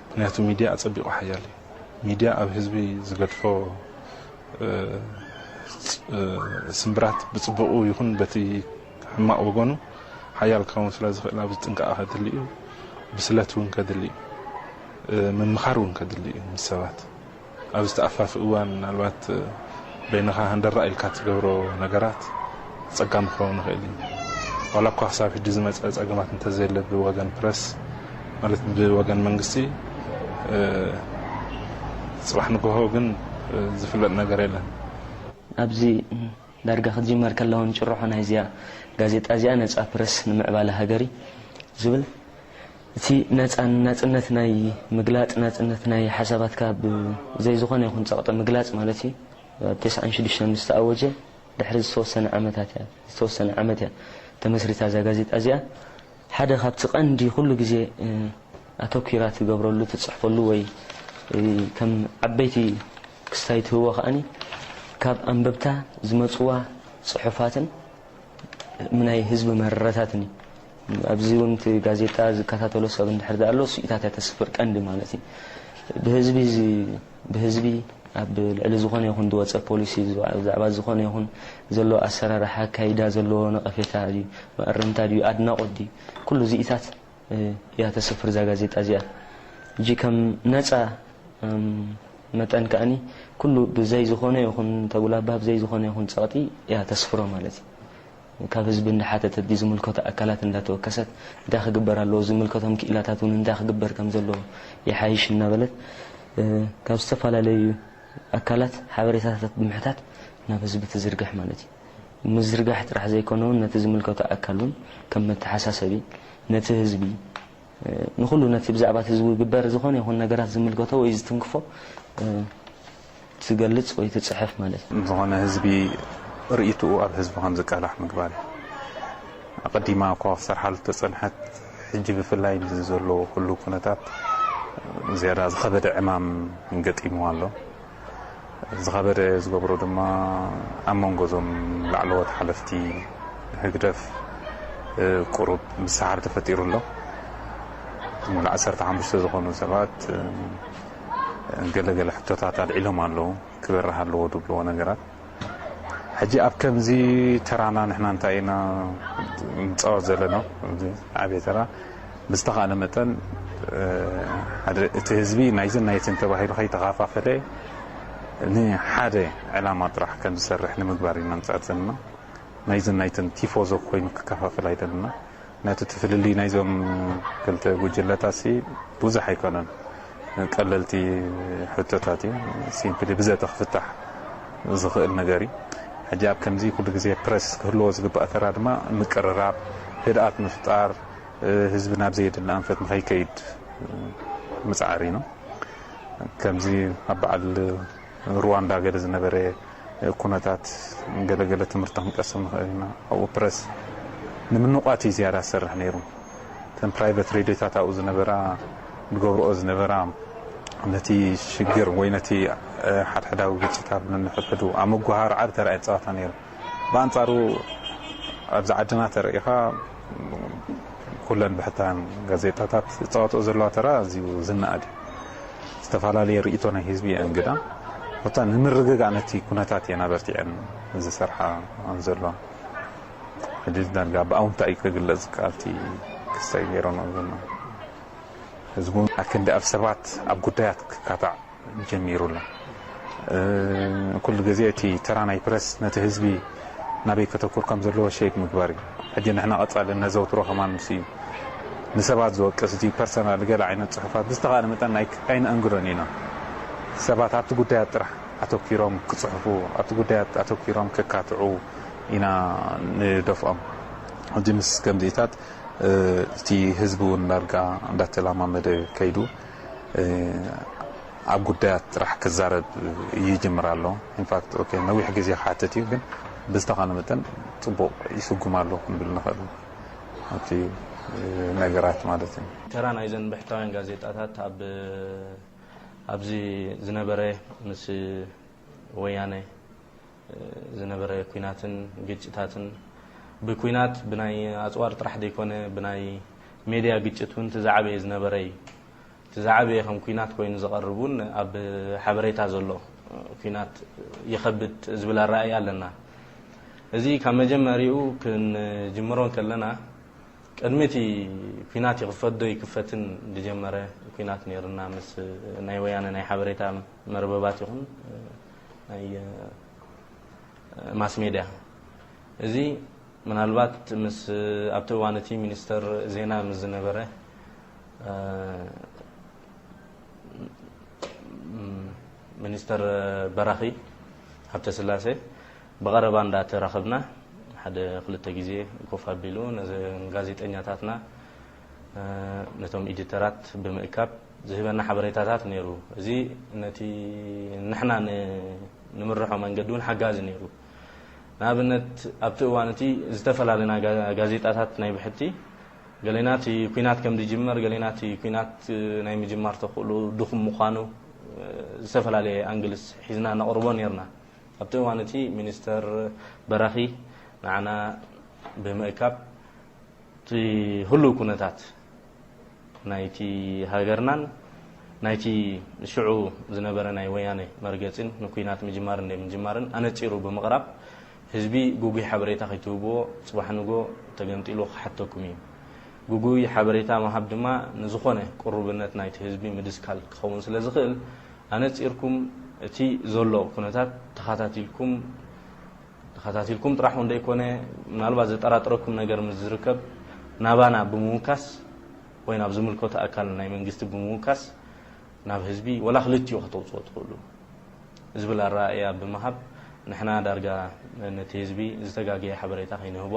ምክንያቱ ሚድያ ኣጸቢቑ ሓያል እዩ። ሚድያ ኣብ ህዝቢ ዝገድፎ ስምብራት ብጽቡቑ ይኹን በቲ ሕማቕ ወገኑ ሓያል ክኸውን ስለ ዝኽእል ኣብዚ ጥንቃቐ ከድሊ እዩ። ብስለት እውን ከድሊ እዩ። ምምኻር እውን ከድሊ እዩ ምስ ሰባት። ኣብ ዝተኣፋፊ እዋን ምናልባት በይንኻ ሃንደራ ኢልካ ትገብሮ ነገራት ጸጋም ክኸውን ይኽእል እዩ። ዋላ እኳ ክሳብ ሕጂ ዝመጸ ጸገማት እንተዘየለ ብወገን ፕረስ ማለት ብወገን መንግስቲ ጽባሕ ንግሆ ግን ዝፍለጥ ነገር የለን። ኣብዚ ዳርጋ ክትጅመር ከላ እውን ጭርሖ ናይዚኣ ጋዜጣ እዚኣ ነጻ ፕረስ ንምዕባለ ሃገር እዩ ዝብል። እቲ ነጻን ናጽነት ናይ ምግላጽ ናጽነት ናይ ሓሳባትካ ብዘይ ዝኾነ ይኹን ጸቕጢ ምግላጽ ማለት እዩ። ኣብ ተስዓን ሽዱሽተን ዝተኣወጀ ድሕሪ ዝተወሰነ ዓመታት እያ ዝተወሰነ ዓመት እያ ተመስሪታ እዛ ጋዜጣ እዚኣ። ሓደ ካብቲ ቀንዲ ኩሉ ግዜ ኣተኪራ ትገብረሉ ትጽሕፈሉ ወይ ከም ዓበይቲ ክስታይ ትህቦ ከዓኒ ካብ ኣንበብታ ዝመጽዋ ጽሑፋትን ናይ ህዝቢ መረረታትን እዩ። ኣብዚ እውን እቲ ጋዜጣ ዝከታተሎ ሰብ እንድሕር ደኣ ኣሎ ስኢታት እያ ተስፍር ቀንዲ ማለት እዩ። ብህዝቢ ብህዝቢ ኣብ ልዕሊ ዝኾነ ይኹን ዝወፀ ፖሊሲ ብዛዕባ ዝኾነ ይኹን ዘሎ ኣሰራርሓ ኣካይዳ ዘለዎ ነቐፌታ ድዩ መእረምታ ድዩ ኣድናቖት ድዩ ኩሉ ዝኢታት እያ ተስፍር እዛ ጋዜጣ እዚኣ። ሕጂ ከም ነፃ መጠን ከኣኒ ኩሉ ብዘይ ዝኾነ ይኹን ተጉላባ ብዘይ ዝኾነ ይኹን ፀቕጢ እያ ተስፍሮ ማለት እዩ። ካብ ህዝቢ እንዳሓተተት ድዩ ዝምልከቶ ኣካላት እንዳተወከሰት እንታይ ክግበር ኣለዎ ዝምልከቶም ክኢላታት እውን እንታይ ክግበር ከም ዘለዎ ይሓይሽ እናበለት ካብ ዝተፈላለዩ ኣካላት ሓበሬታታት ብምሕታት ናብ ህዝቢ ትዝርግሕ ማለት እዩ። ምዝርጋሕ ጥራሕ ዘይኮነ እውን ነቲ ዝምልከቶ ኣካል እውን ከም መተሓሳሰቢ ነቲ ህዝቢ ንኹሉ ነቲ ብዛዕባ እቲ ዝግበር ዝኾነ ይኹን ነገራት ዝምልከቶ ወይ ዝትንክፎ ትገልጽ ወይ ትጽሕፍ ማለት እዩ። ዝኾነ ህዝቢ ርእይትኡ ኣብ ህዝቢ ከም ዝቃላሕ ምግባር እዩ። ኣቐዲማ እኳ ክትሰርሓሉ ተጸንሐት ሕጂ ብፍላይ ምስዚ ዘሎ ኩሉ ኩነታት ዝያዳ ዝኸበደ ዕማም ገጢምዋ ኣሎ። ዝኸበደ ዝገብሮ ድማ ኣብ መንጎ እዞም ላዕለዎት ሓለፍቲ ህግደፍ ቁሩብ ምስሓር ተፈጢሩ ኣሎ። ሙሉ ዓሰርተ ሓሙሽተ ዝኾኑ ሰባት ገለገለ ሕቶታት ኣልዒሎም ኣለዉ። ክበርህ ኣለዎ ዝብልዎ ነገራት። ሕጂ ኣብ ከምዚ ተራና ንሕና እንታይ ኢና ንፃወት ዘለና? ዓብየ ተራ ብዝተኻእለ መጠን ሓደ እቲ ህዝቢ ናይዝን ናይትን ተባሂሉ ከይተኻፋፈለ ንሓደ ዕላማ ጥራሕ ከም ዝሰርሕ ንምግባር ኢና ንፃወት ዘለና። ናይዝን ናይትን ቲፎዞ ኮይኑ ክከፋፈል ኣይደለና። ነቲ ትፍልልይ ናይዞም ክልተ ጉጅለታት ሲ ብዙሕ ኣይኮነን። ቀለልቲ ሕቶታት እዩ። ሲምፕሊ ብዘተ ክፍታሕ ዝኽእል ነገር እዩ። ሕጂ ኣብ ከምዚ ኩሉ ግዜ ፕረስ ክህልዎ ዝግባእ ተራ ድማ ምቅርራብ፣ ህድኣት ምፍጣር፣ ህዝቢ ናብ ዘየድሊ ኣንፈት ንኸይከይድ ምፅዓር እዩ። ከምዚ ኣብ በዓል ሩዋንዳ ገለ ዝነበረ ኩነታት ገለገለ ትምህርቲ ክንቀስም ንኽእል ኢና። ኣብኡ ፕረስ ንምንቋት እዩ ዝያዳ ዝሰርሕ ነይሩ። እተን ፕራይቨት ሬድዮታት ኣብኡ ዝነበራ ዝገብርኦ ዝነበራ ነቲ ሽግር ወይ ነቲ ሓድሕዳዊ ግጭት ኣብ ነንሕድሕዱ ኣብ መጓሃር ዓቢ ተራ ይፃወታ ነይሩ። ብኣንፃሩ ኣብዚ ዓድና ተረኢኻ ኩለን ብሕታን ጋዜጣታት ዝፃወትኦ ዘለዋ ተራ ኣዝዩ ዝነኣድ እዩ። ዝተፈላለየ ርእይቶ ናይ ህዝቢ እየን ግዳ፣ እታ ንምርግጋእ ነቲ ኩነታት እየን ኣበርቲዐን ዝሰርሓ ዘለዋ። ሕጂ ዳርጋ ብኣውንታ እዩ ክግለጽ ዝከኣል እቲ ክስታይ ገይሮም ዘሎ። ህዝቡ ኣክንዲ ኣብ ሰባት ኣብ ጉዳያት ክካታዕ ጀሚሩ ኣሎ። ኩሉ ግዜ እቲ ተራ ናይ ፕረስ ነቲ ህዝቢ ናበይ ከተኩር ከም ዘለዎ ሸይፕ ምግባር እዩ። ሕጂ ንሕና ቀጻሊ ነዘውትሮ ከማን ምስ እዩ ንሰባት ዝወቅስ እዚ ፐርሰናል ገለ ዓይነት ጽሑፋት ብዝተኻእለ መጠን ናይ ኣይነእንግዶን ኢና። ሰባት ኣብቲ ጉዳያት ጥራሕ ኣተኪሮም ክጽሕፉ፣ ኣብቲ ጉዳያት ኣተኪሮም ክካትዑ ኢና ንደፍኦም። ሕጂ ምስ ከምዚታት እቲ ህዝቢ እውን ዳርጋ እንዳተላማመደ ከይዱ ኣብ ጉዳያት ጥራሕ ክዛረብ ይጅምር ኣሎ። ኢንፋክት ኦኬ ነዊሕ ግዜ ክሓትት እዩ፣ ግን ብዝተኻነ መጠን ጽቡቕ ይስጉም ኣሎ ክንብል ንኽእል። ኣብቲ ነገራት ማለት እዩ። ተራ ናይዘን ብሕታውያን ጋዜጣታት ኣብ ኣብዚ ዝነበረ ምስ ወያነ ዝነበረ ኲናትን ግጭታትን ብኲናት ብናይ ኣጽዋር ጥራሕ ዘይኮነ ብናይ ሜድያ ግጭት እውን እቲ ዝዓበየ ዝነበረ እዩ። እቲ ዝዓበየ ከም ኲናት ኮይኑ ዝቐርብ እውን ኣብ ሓበሬታ ዘሎ ኲናት ይኸብድ ዝብል ኣረኣእያ ኣለና። እዚ ካብ መጀመሪኡ ክንጅምሮ እንከለና ቅድሚ እቲ ኲናት ይኽፈት ዶ ይክፈትን ዝጀመረ ኲናት ነይርና ምስ ናይ ወያነ ናይ ሓበሬታ መርበባት ይኹን ናይ ማስ ሜድያ። እዚ ምናልባት ምስ ኣብቲ እዋን እቲ ሚኒስተር ዜና ምስ ዝነበረ ሚኒስተር በራኺ ሃብተስላሴ ብቐረባ እንዳተራኸብና ሓደ ክልተ ግዜ ኮፍ ኣቢሉ ነዘን ጋዜጠኛታትና ነቶም ኢዲተራት ብምእካብ ዝህበና ሓበሬታታት ነይሩ። እዚ ነቲ ንሕና ንምርሖ መንገዲ እውን ሓጋዚ ነይሩ። ንኣብነት ኣብቲ እዋን እቲ ዝተፈላለና ጋዜጣታት ናይ ብሕቲ ገሌና እቲ ኲናት ከም ዝጅመር፣ ገሌና እቲ ኲናት ናይ ምጅማር ተኽእሎ ድኹም ምዃኑ ዝተፈላለየ ኣንግልስ ሒዝና ነቕርቦ ነይርና። ኣብቲ እዋን እቲ ሚኒስተር በራኺ ንዓና ብምእካብ እቲ ህሉው ኩነታት ናይቲ ሃገርናን ናይቲ ሽዑ ዝነበረ ናይ ወያነ መርገጺን ንኲናት ምጅማርን ዘይምጅማርን ኣነጺሩ ብምቕራብ ህዝቢ ግጉይ ሓበሬታ ከይትህብዎ ጽባሕ ንጎ ተገምጢሉ ክሓተኩም እዩ። ግጉይ ሓበሬታ ምሃብ ድማ ንዝኾነ ቅሩብነት ናይቲ ህዝቢ ምድስካል ክኸውን ስለ ዝኽእል ኣነጺርኩም እቲ ዘሎ ኩነታት ተኸታቲልኩም ተኸታቲልኩም ጥራሕ እውን ዘይኮነ ምናልባት ዘጠራጥረኩም ነገር ምስ ዝርከብ ናባና ብምውካስ ወይ ናብ ዝምልከቶ ኣካል ናይ መንግስቲ ብምውካስ ናብ ህዝቢ ወላ ክልቲኡ ከተውፅኦ ትኽእሉ ዝብል ኣረኣእያ ብምሃብ ንሕና ዳርጋ ነቲ ህዝቢ ዝተጋገየ ሓበሬታ ከይንህቦ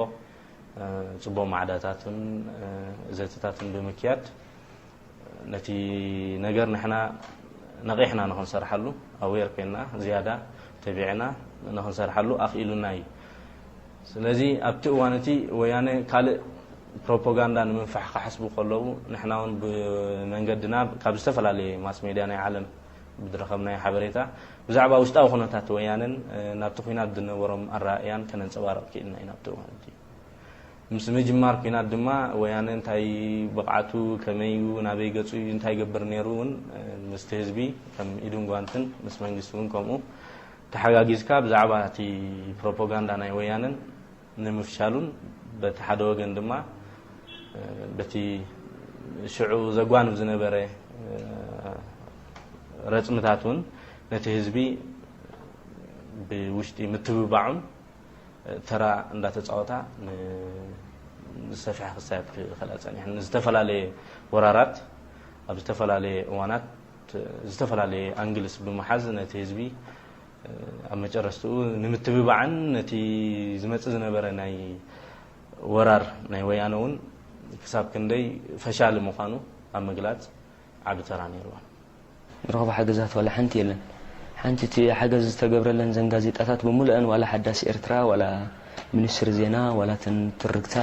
ፅቡቕ ማዕዳታትን ዘተታትን ብምክያድ ነቲ ነገር ንሕና ነቒሕና ንኽንሰርሓሉ ኣዌር ኮይንና ዝያዳ ተቢዕና ንኽንሰርሓሉ ኣኽኢሉና እዩ። ስለዚ ኣብቲ እዋን እቲ ወያነ ካልእ ፕሮፓጋንዳ ንምንፋሕ ክሓስቡ ከለዉ ንሕና እውን ብመንገድና ካብ ዝተፈላለየ ማስ ሜድያ ናይ ዓለም ብዝረኸብናዮ ሓበሬታ ብዛዕባ ውሽጣዊ ኩነታት ወያነን ናብቲ ኲናት ዝነበሮም ኣረኣእያን ከነንፀባርቕ ክኢልና ኢና ኣብቲ እዋን እቲ። ምስ ምጅማር ኲናት ድማ ወያነ እንታይ ብቕዓቱ፣ ከመይ እዩ፣ ናበይ ገጹ እዩ፣ እንታይ ይገብር ነይሩ እውን ምስቲ ህዝቢ ከም ኢድን ጓንትን፣ ምስ መንግስቲ እውን ከምኡ ተሓጋጊዝካ ብዛዕባ እቲ ፕሮፓጋንዳ ናይ ወያነን ንምፍሻሉን፣ በቲ ሓደ ወገን ድማ በቲ ሽዑ ዘጓንፍ ዝነበረ ረጽምታት እውን ነቲ ህዝቢ ብውሽጢ ምትብባዑን ተራ እንዳተጻወታ ንዝሰፍሐ ክሳየት ክኽእላ ጸኒሐን። ዝተፈላለየ ወራራት ኣብ ዝተፈላለየ እዋናት ዝተፈላለየ ኣንግልስ ብምሓዝ ነቲ ህዝቢ ኣብ መጨረስትኡ ንምትብባዕን ነቲ ዝመጽእ ዝነበረ ናይ ወራር ናይ ወያነ እውን ክሳብ ክንደይ ፈሻሊ ምዃኑ ኣብ ምግላጽ ዓቢ ተራ ነይርዋ። ንረኽቦ ሓገዛት ዋላ ሓንቲ የለን። ሓንቲ እቲ ሓገዝ ዝተገብረለን ዘን ጋዜጣታት ብምሉአን ዋላ ሓዳስ ኤርትራ ዋላ ሚኒስትሪ ዜና ዋላ እተን ትርክታ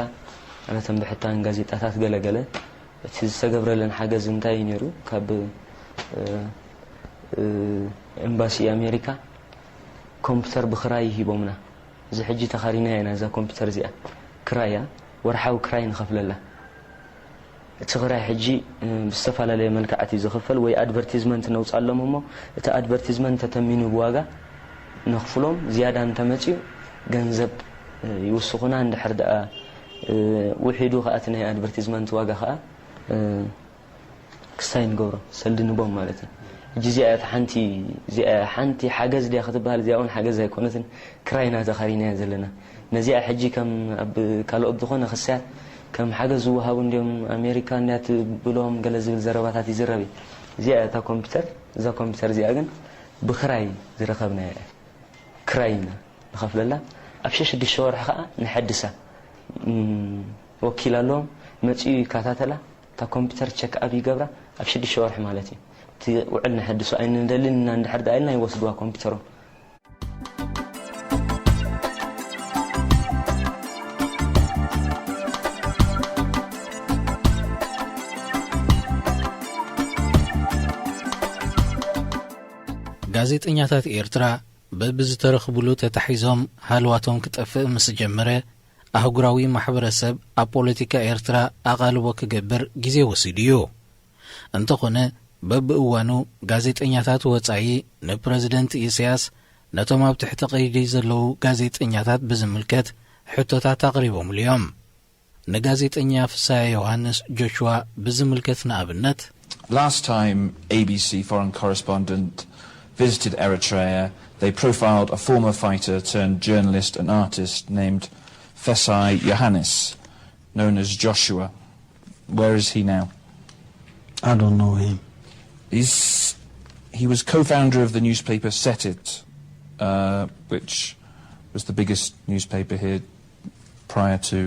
ዋላ እተን ብሕታን ጋዜጣታት ገለገለ እቲ ዝተገብረለን ሓገዝ እንታይ እዩ ነይሩ? ካብ እ፣ እ፣ ኤምባሲ ኣሜሪካ ኮምፒውተር ብክራይ ሂቦምና። እዚ ሕጂ ተኻሪና ኢና እዛ ኮምፒውተር እዚኣ። ክራያ፣ ወርሓዊ ክራይ ንኸፍለላ። እቲ ክራይ ሕጂ ብዝተፈላለየ መልክዓት እዩ ዝኽፈል፣ ወይ ኣድቨርቲዝመንት ነውፅኣሎም እሞ እቲ ኣድቨርቲዝመንት ተተሚኑ ብዋጋ ነኽፍሎም፣ ዝያዳ እንተመፅኡ ገንዘብ ይውስኹና። እንድሕር ደኣ ውሒዱ ከዓ እቲ ናይ ኣድቨርቲዝመንት ዋጋ ከዓ ክስታይ ንገብሮ፣ ሰልዲ ንቦም ማለት እዩ። ሕጂ እዚኣ እታ ሓንቲ እዚኣ ሓንቲ ሓገዝ ድያ ክትበሃል፣ እዚኣ እውን ሓገዝ ኣይኮነትን፣ ክራይ ኢና ተኻሪናያ ዘለና። ነዚኣ ሕጂ ከም ኣብ ካልኦት ዝኾነ ክስያት ከም ሓገዝ ዝወሃቡ እንዲዮም፣ ኣሜሪካ እንድያ ትብሎም ገለ ዝብል ዘረባታት ይዝረብ እዩ። እዚኣ እታ ኮምፒውተር፣ እዛ ኮምፒውተር እዚኣ ግን ብክራይ ዝረኸብናያ እያ። ክራይ ኢና ንኸፍለላ፣ ኣብ ሸሽዱሽተ ወርሒ ከዓ ንሐድሳ። ወኪል ኣለዎም፣ መፂኡ ይከታተላ። እታ ኮምፒውተር ቸክ ኣፕ ይገብራ ኣብ ሽዱሽተ ወርሒ ማለት እዩ። እቲ ውዕል ነሐድሶ ኣይንደልን ኢና እንድሕር ደኣ ኢልና ይወስድዋ ኮምፒውተሮም። ጋዜጠኛታት ኤርትራ በብዝተረኽብሉ ተታሒዞም ሃልዋቶም ክጠፍእ ምስ ጀመረ ኣህጉራዊ ማሕበረሰብ ኣብ ፖለቲካ ኤርትራ ኣቓልቦ ክገብር ግዜ ወሲዱ እዩ። እንተኾነ በብእዋኑ ጋዜጠኛታት ወጻኢ ንፕረዚደንት ኢሳያስ ነቶም ኣብ ትሕቲ ቀይዲ ዘለዉ ጋዜጠኛታት ብዝምልከት ሕቶታት ኣቕሪቦምሉ እዮም። ንጋዜጠኛ ፍስሃ ዮሃንስ ጆሽዋ ብዝምልከት ንኣብነት Last time A B C foreign correspondent visited Eritrea, they profiled a former fighter turned journalist and artist named Fesai Yohannes, known as Joshua. Where is he now? I don't know him. He's, he was co founder of the newspaper Setit, uh, which was the biggest newspaper here prior to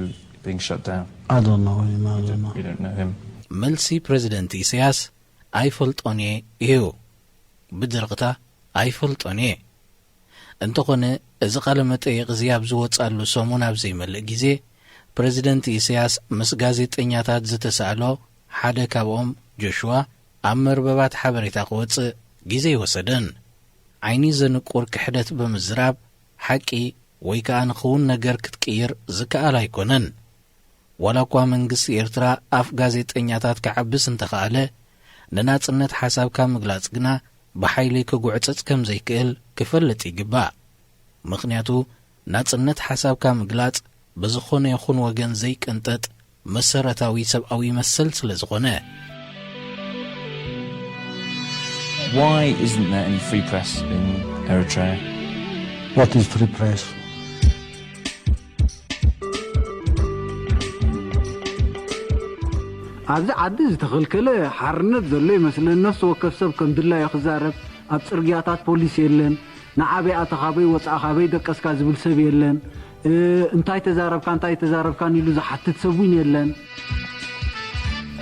being shut down. I don't know him. I don't know. You don't know him. መልሲ ፕረዚደንት ኢሳያስ ኣይፈልጦን እየ እዩ። ብድርቕታ ኣይፈልጦን እየ። እንተኾነ እዚ ቃለ መጠይቕ እዚ ኣብ ዝወጻሉ ሰሙን ኣብ ዘይመልእ ግዜ ፕረዚደንት ኢሳያስ ምስ ጋዜጠኛታት ዝተሳእሎ ሓደ ካብኦም ጆሽዋ ኣብ መርበባት ሓበሬታ ክወጽእ ግዜ ኣይወሰደን። ዓይኒ ዘንቁር ክሕደት ብምዝራብ ሓቂ ወይ ከኣ ንኽውን ነገር ክትቅይር ዝከኣል ኣይኮነን። ዋላ እኳ መንግስቲ ኤርትራ ኣፍ ጋዜጠኛታት ክዓብስ እንተኸኣለ፣ ንናጽነት ሓሳብካ ምግላጽ ግና ብሓይሊ ክጉዕጽጽ ከም ዘይክእል ክፈልጥ ይግባእ። ምኽንያቱ ናጽነት ሓሳብካ ምግላጽ ብዝኾነ ይኹን ወገን ዘይቅንጠጥ መሰረታዊ ሰብኣዊ መሰል ስለ ዝኾነ። Why isn't there any free press in Eritrea? What is free press? ኣብዚ ዓዲ ዝተኸልከለ ሓርነት ዘሎ ይመስለን። ነፍሲ ወከፍ ሰብ ከም ድላዩ ክዛረብ፣ ኣብ ጽርግያታት ፖሊስ የለን። ንዓበይ ኣተኻ፣ ካበይ ወጻእኻ፣ ካበይ ደቀስካ ዝብል ሰብ የለን። እ፣ እንታይ ተዛረብካ፣ እንታይ ተዛረብካን ኢሉ ዝሓትት ሰብ እውን የለን።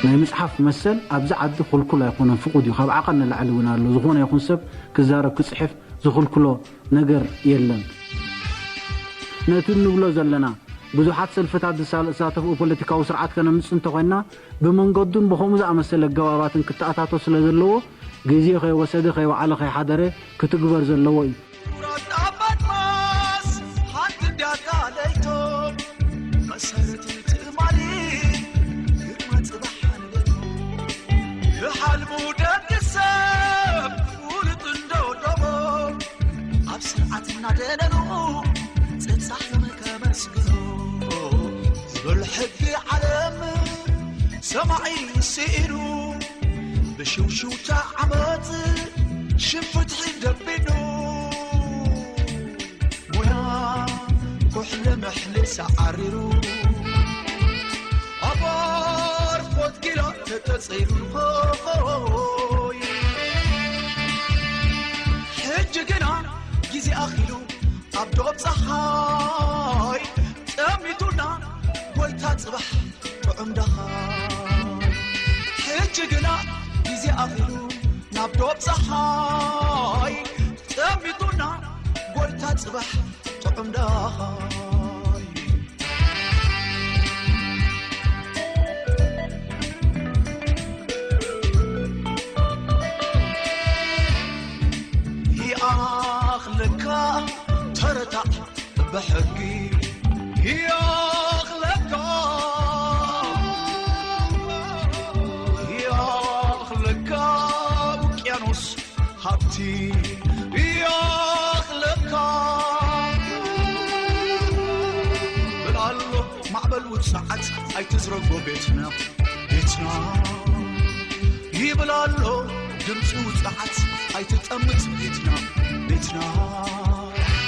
ናይ ምጽሓፍ መሰል ኣብዚ ዓዲ ክልኩል ኣይኮነን፣ ፍቑድ እዩ። ካብ ዓቐን ንላዕሊ እውን ኣሎ። ዝኾነ ይኹን ሰብ ክዛረብ፣ ክጽሕፍ ዝኽልክሎ ነገር የለን። ነቲ እንብሎ ዘለና ብዙሓት ሰልፍታት ዝሳተፍኡ ፖለቲካዊ ስርዓት ከነምጽእ እንተኾይንና ብመንገዱን ብኸምኡ ዝኣመሰለ ኣገባባትን ክተኣታቶ ስለ ዘለዎ ግዜ ከይወሰደ ከይወዓለ ከይሓደረ ክትግበር ዘለዎ እዩ። ኩራት ኣባድማስ ሓንቲ እንዲያ ቃለይቶም መሰረት ስርዓት እናደነኑ ጽንሳሕቶም ከመስግኑ ዝብል ሕጊ ዓለም ሰማዒ ስኢኑ ብሽውሽውታ ዓመት ሽም ፍትሒ ደቢኑ ሞያ ኩሕሊ ምሕሊ ሰዓሪሩ ኣባር ፎትኪላ ተተጸይሩ ኾይ ሕጂ ግና ግዜ ኣኺሉ ኣብ ዶብ ጸሓይ ጠሚቱና ጎይታ ጽባሕ ጥዑም ደኻ ሕጂ ግና ግዜ ኣኺሉ ናብ ዶብ ጸሓይ ጠሚቱና ጎይታ ጽባሕ ጥዑም ደኻ ይኣኽለካ ተረታዕ ብሕጊ ይኣኽለካ ይኣኽለካ ውቅያኖስ ሃብቲ ይኣኽለካ ብላሎ ማዕበል ውጽዓት ኣይትዝረጎ ቤትና ቤትና ይብል ኣሎ ድምፂ ውፅዓት ኣይትጠምት ቤትና ቤትና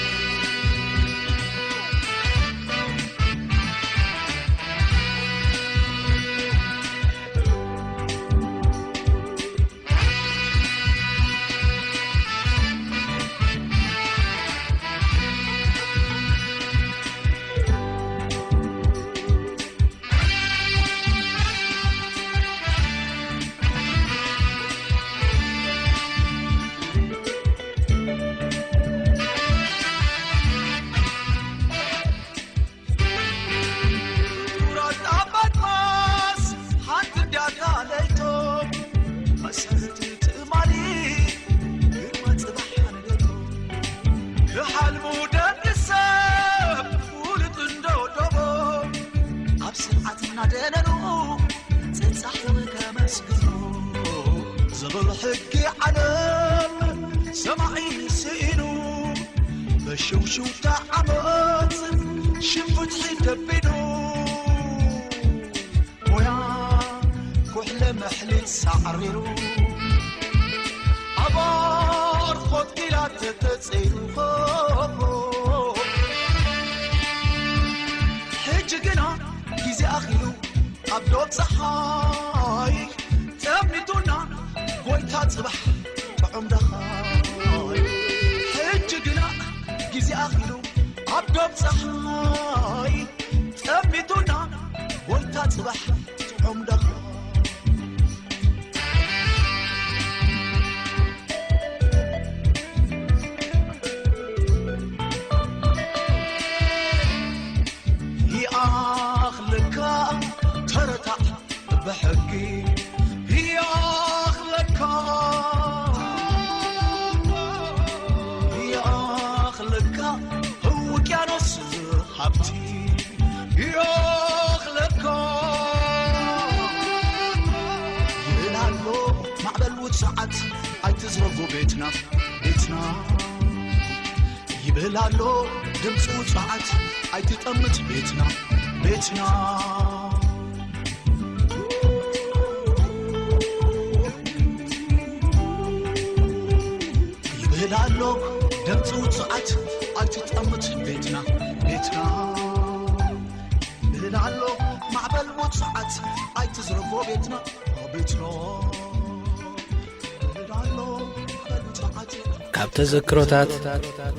ካብ ተዘክሮታት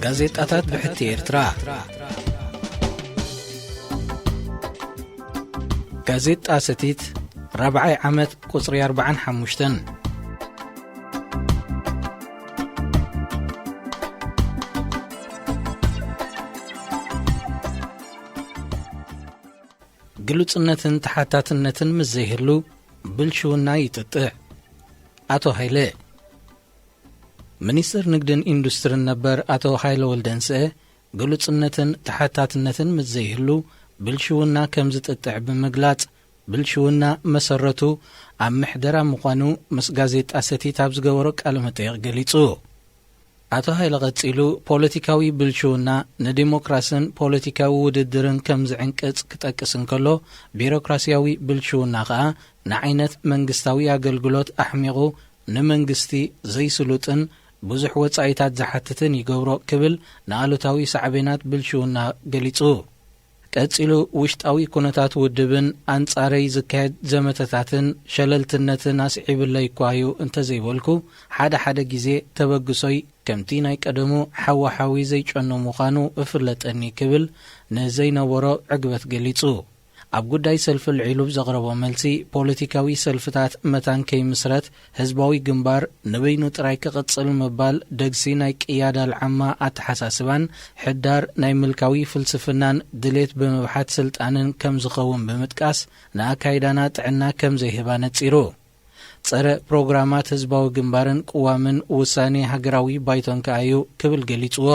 ጋዜጣታት ብሕቲ ኤርትራ። ጋዜጣ ሰቲት ራብዓይ ዓመት ቁጽሪ ኣርባዓን ሓሙሽተን። ግሉጽነትን ተሓታትነትን ምስ ዘይህሉ ብልሽውና ይጥጥዕ። ኣቶ ሃይለ። ሚኒስትር ንግድን ኢንዱስትርን ነበር ኣቶ ሃይለ ወልደንስኤ፣ ግሉጽነትን ተሓታትነትን ምስ ዘይህሉ ብልሽውና ከም ዝጥጥዕ ብምግላጽ፣ ብልሽውና መሰረቱ ኣብ ምሕደራ ምዃኑ ምስ ጋዜጣ ሰቲት ኣብ ዝገበሮ ቃለ መጠይቕ ገሊጹ። ኣቶ ሃይለ ቀጺሉ፣ ፖለቲካዊ ብልሽውና ንዲሞክራስን ፖለቲካዊ ውድድርን ከም ዝዕንቅጽ ክጠቅስ እንከሎ፣ ቢሮክራስያዊ ብልሽውና ከኣ ንዓይነት መንግስታዊ ኣገልግሎት ኣሕሚቑ፣ ንመንግስቲ ዘይስሉጥን ብዙሕ ወጻኢታት ዝሓትትን ይገብሮ ክብል ንኣሉታዊ ሳዕቤናት ብልሽውና ገሊጹ። ቀጺሉ፣ ውሽጣዊ ኩነታት ውድብን ኣንጻረይ ዝካየድ ዘመተታትን ሸለልትነትን ኣስዒብለይ እኳ እዩ እንተዘይበልኩ፣ ሓደ ሓደ ግዜ ተበግሶይ ከምቲ ናይ ቀደሙ ሓዋሓዊ ዘይጨኑ ምዃኑ እፍለጠኒ ክብል ንዘይነበሮ ዕግበት ገሊጹ። ኣብ ጉዳይ ሰልፊ ልዒሉ ብዘቕረቦ መልሲ፣ ፖለቲካዊ ሰልፍታት መታን ከይምስረት ህዝባዊ ግንባር ንበይኑ ጥራይ ክቕጽል ምባል ደግሲ ናይ ቅያዳ ልዓማ ኣተሓሳስባን ሕዳር ናይ ምልካዊ ፍልስፍናን ድሌት ብምብሓት ስልጣንን ከም ዝኸውን ብምጥቃስ፣ ንኣካይዳና ጥዕና ከም ዘይህባ ነጺሩ። ጸረ ፕሮግራማት ህዝባዊ ግንባርን ቅዋምን ውሳኔ ሃገራዊ ባይቶን ከኣ እዩ ክብል ገሊጽዎ።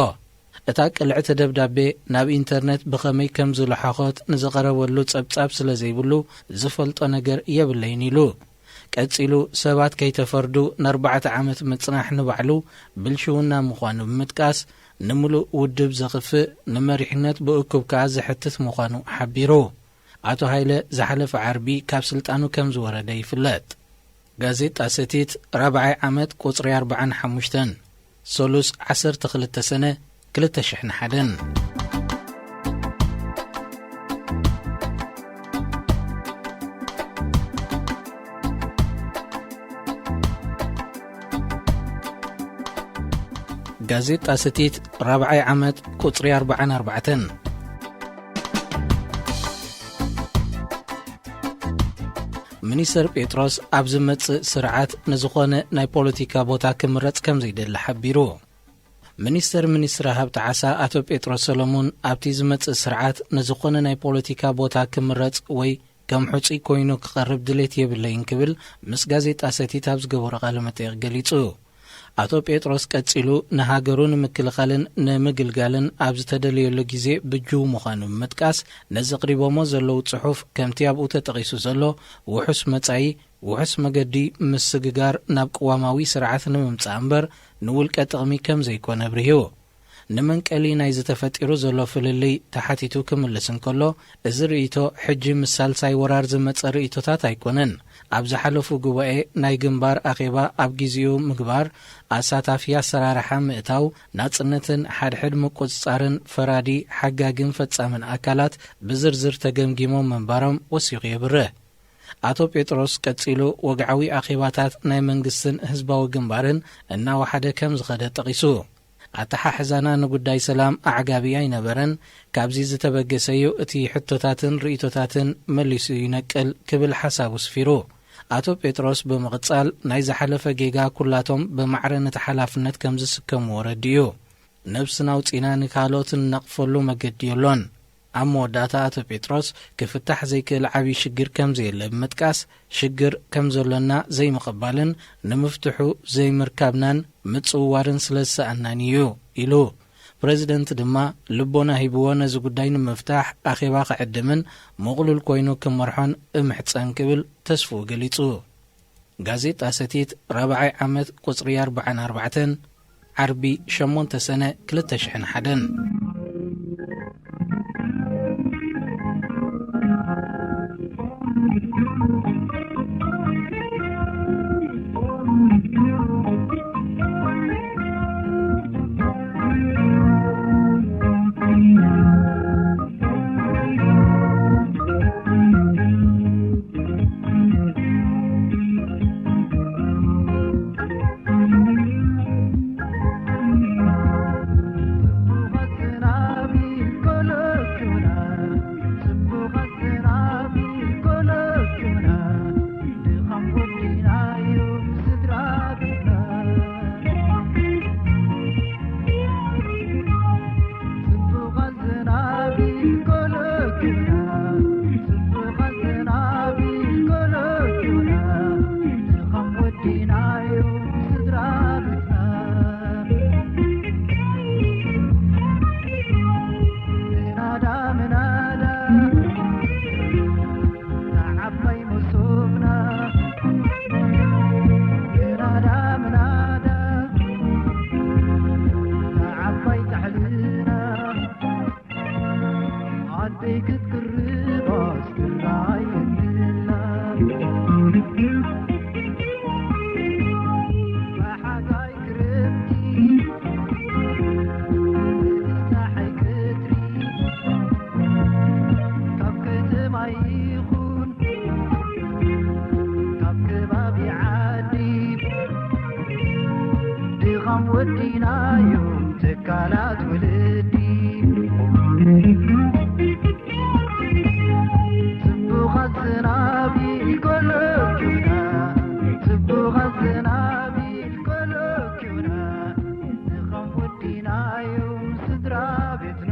እታ ቅልዕቲ ደብዳቤ ናብ ኢንተርነት ብኸመይ ከም ዝለሓኾት ንዝቐረበሉ ጸብጻብ ስለ ዘይብሉ ዝፈልጦ ነገር የብለይን ኢሉ። ቀጺሉ፣ ሰባት ከይተፈርዱ ንኣርባዕተ ዓመት ምጽናሕ ንባዕሉ ብልሽውና ምዃኑ ብምጥቃስ፣ ንምሉእ ውድብ ዘኽፍእ፣ ንመሪሕነት ብእኩብ ከኣ ዘሕትት ምዃኑ ሓቢሩ። ኣቶ ሃይለ ዝሓለፈ ዓርቢ ካብ ስልጣኑ ከም ዝወረደ ይፍለጥ። ጋዜጣ ሰቲት ራብዓይ ዓመት ቁጽሪ ኣርባዓን ሓሙሽተን፣ ሰሉስ ዓሰርተ ክልተ ሰነ ክልተ ሽሕን ሓደን። ጋዜጣ ሰቲት ራብዓይ ዓመት ቁጽሪ ኣርባዓን ኣርባዕተን። ሚኒስተር ጴጥሮስ ኣብ ዝመጽእ ስርዓት ንዝኾነ ናይ ፖለቲካ ቦታ ክምረጽ ከም ዘይደሊ ሓቢሩ። ሚኒስተር ሚኒስትሪ ሃብቲ ዓሳ ኣቶ ጴጥሮስ ሰሎሙን ኣብቲ ዝመጽእ ስርዓት ንዝኾነ ናይ ፖለቲካ ቦታ ክምረጽ ወይ ከም ሕጹይ ኮይኑ ክቐርብ ድሌት የብለይን ክብል ምስ ጋዜጣ ሰቲት ኣብ ዝገበሮ ቃለ መጠይቕ ገሊጹ። ኣቶ ጴጥሮስ ቀጺሉ፣ ንሃገሩ ንምክልኻልን ንምግልጋልን ኣብ ዝተደለየሉ ግዜ ብጅው ምዃኑ ብምጥቃስ፣ ነዘቕሪቦሞ ዘለዉ ጽሑፍ ከምቲ ኣብኡ ተጠቒሱ ዘሎ ውሑስ መጻኢ፣ ውሑስ መገዲ ምስግጋር ናብ ቅዋማዊ ስርዓት ንምምጻእ እምበር ንውልቀ ጥቕሚ ከም ዘይኮነ ኣብሪሁ። ንመንቀሊ ናይዚ ተፈጢሩ ዘሎ ፍልልይ ተሓቲቱ ክምልስ እንከሎ፣ እዚ ርእይቶ ሕጂ ምስ ሳልሳይ ወራር ዝመጸ ርእይቶታት ኣይኮነን። ኣብ ዝሓለፉ ጉባኤ ናይ ግንባር ኣኼባ ኣብ ግዜኡ ምግባር፣ ኣሳታፊ ኣሰራርሓ ምእታው፣ ናጽነትን ሓድሕድ ምቁጽጻርን ፈራዲ፣ ሓጋግን ፈጻምን ኣካላት ብዝርዝር ተገምጊሞም ምንባሮም ወሲኹ የብርህ። ኣቶ ጴጥሮስ ቀጺሉ፣ ወግዓዊ ኣኼባታት ናይ መንግስትን ህዝባዊ ግንባርን እናወሓደ ከም ዝኸደ ጠቒሱ፣ ኣተሓሕዛና ንጉዳይ ሰላም ኣዕጋቢ ኣይነበረን፣ ካብዚ ዝተበገሰ እዩ እቲ ሕቶታትን ርእይቶታትን መሊሱ ይነቅል ክብል ሓሳቡ ስፊሩ። ኣቶ ጴጥሮስ ብምቕጻል፣ ናይ ዝሓለፈ ጌጋ ኩላቶም ብማዕረ ነቲ ሓላፍነት ከም ዝስከምዎ ረዲኡ። ነብስና ኣውጺና ንካልኦት እንነቕፈሉ መገዲ የሎን። ኣብ መወዳእታ ኣቶ ጴጥሮስ ክፍታሕ ዘይክእል ዓብዪ ሽግር ከም ዘየለ ብምጥቃስ፣ ሽግር ከም ዘሎና ዘይምቕባልን ንምፍትሑ ዘይምርካብናን ምጽውዋርን ስለ ዝሰኣናን እዩ ኢሉ። ፕረዚደንት ድማ ልቦና ሂብዎ ነዚ ጉዳይ ንምፍታሕ ኣኼባ ክዕድምን ምቕሉል ኮይኑ ክመርሖን እምሕጸን ክብል ተስፍኡ ገሊጹ። ጋዜጣ ሰቲት ራብዓይ ዓመት ቁጽሪ ኣርባዓን ኣርባዕተን፣ ዓርቢ ሸሞንተ ሰነ ክልተ ሽሕን ሓደን። ክትቅርብ ኣስትራየልና። ብሓጋይ ክረምቲ ብጸሓይ ቀትሪ ካብ ከተማ ይኹን ካብ ከባቢ ዓዲ ድኻም ወዲናዮም ትካላት ወለዲ። ጽቡቓት ዝናብ ይልኮለኩና፣ ጽቡቓት ዝናብ ይልኮለኩና፣ ድኻም ወዲናዮም ስድራ ቤትና።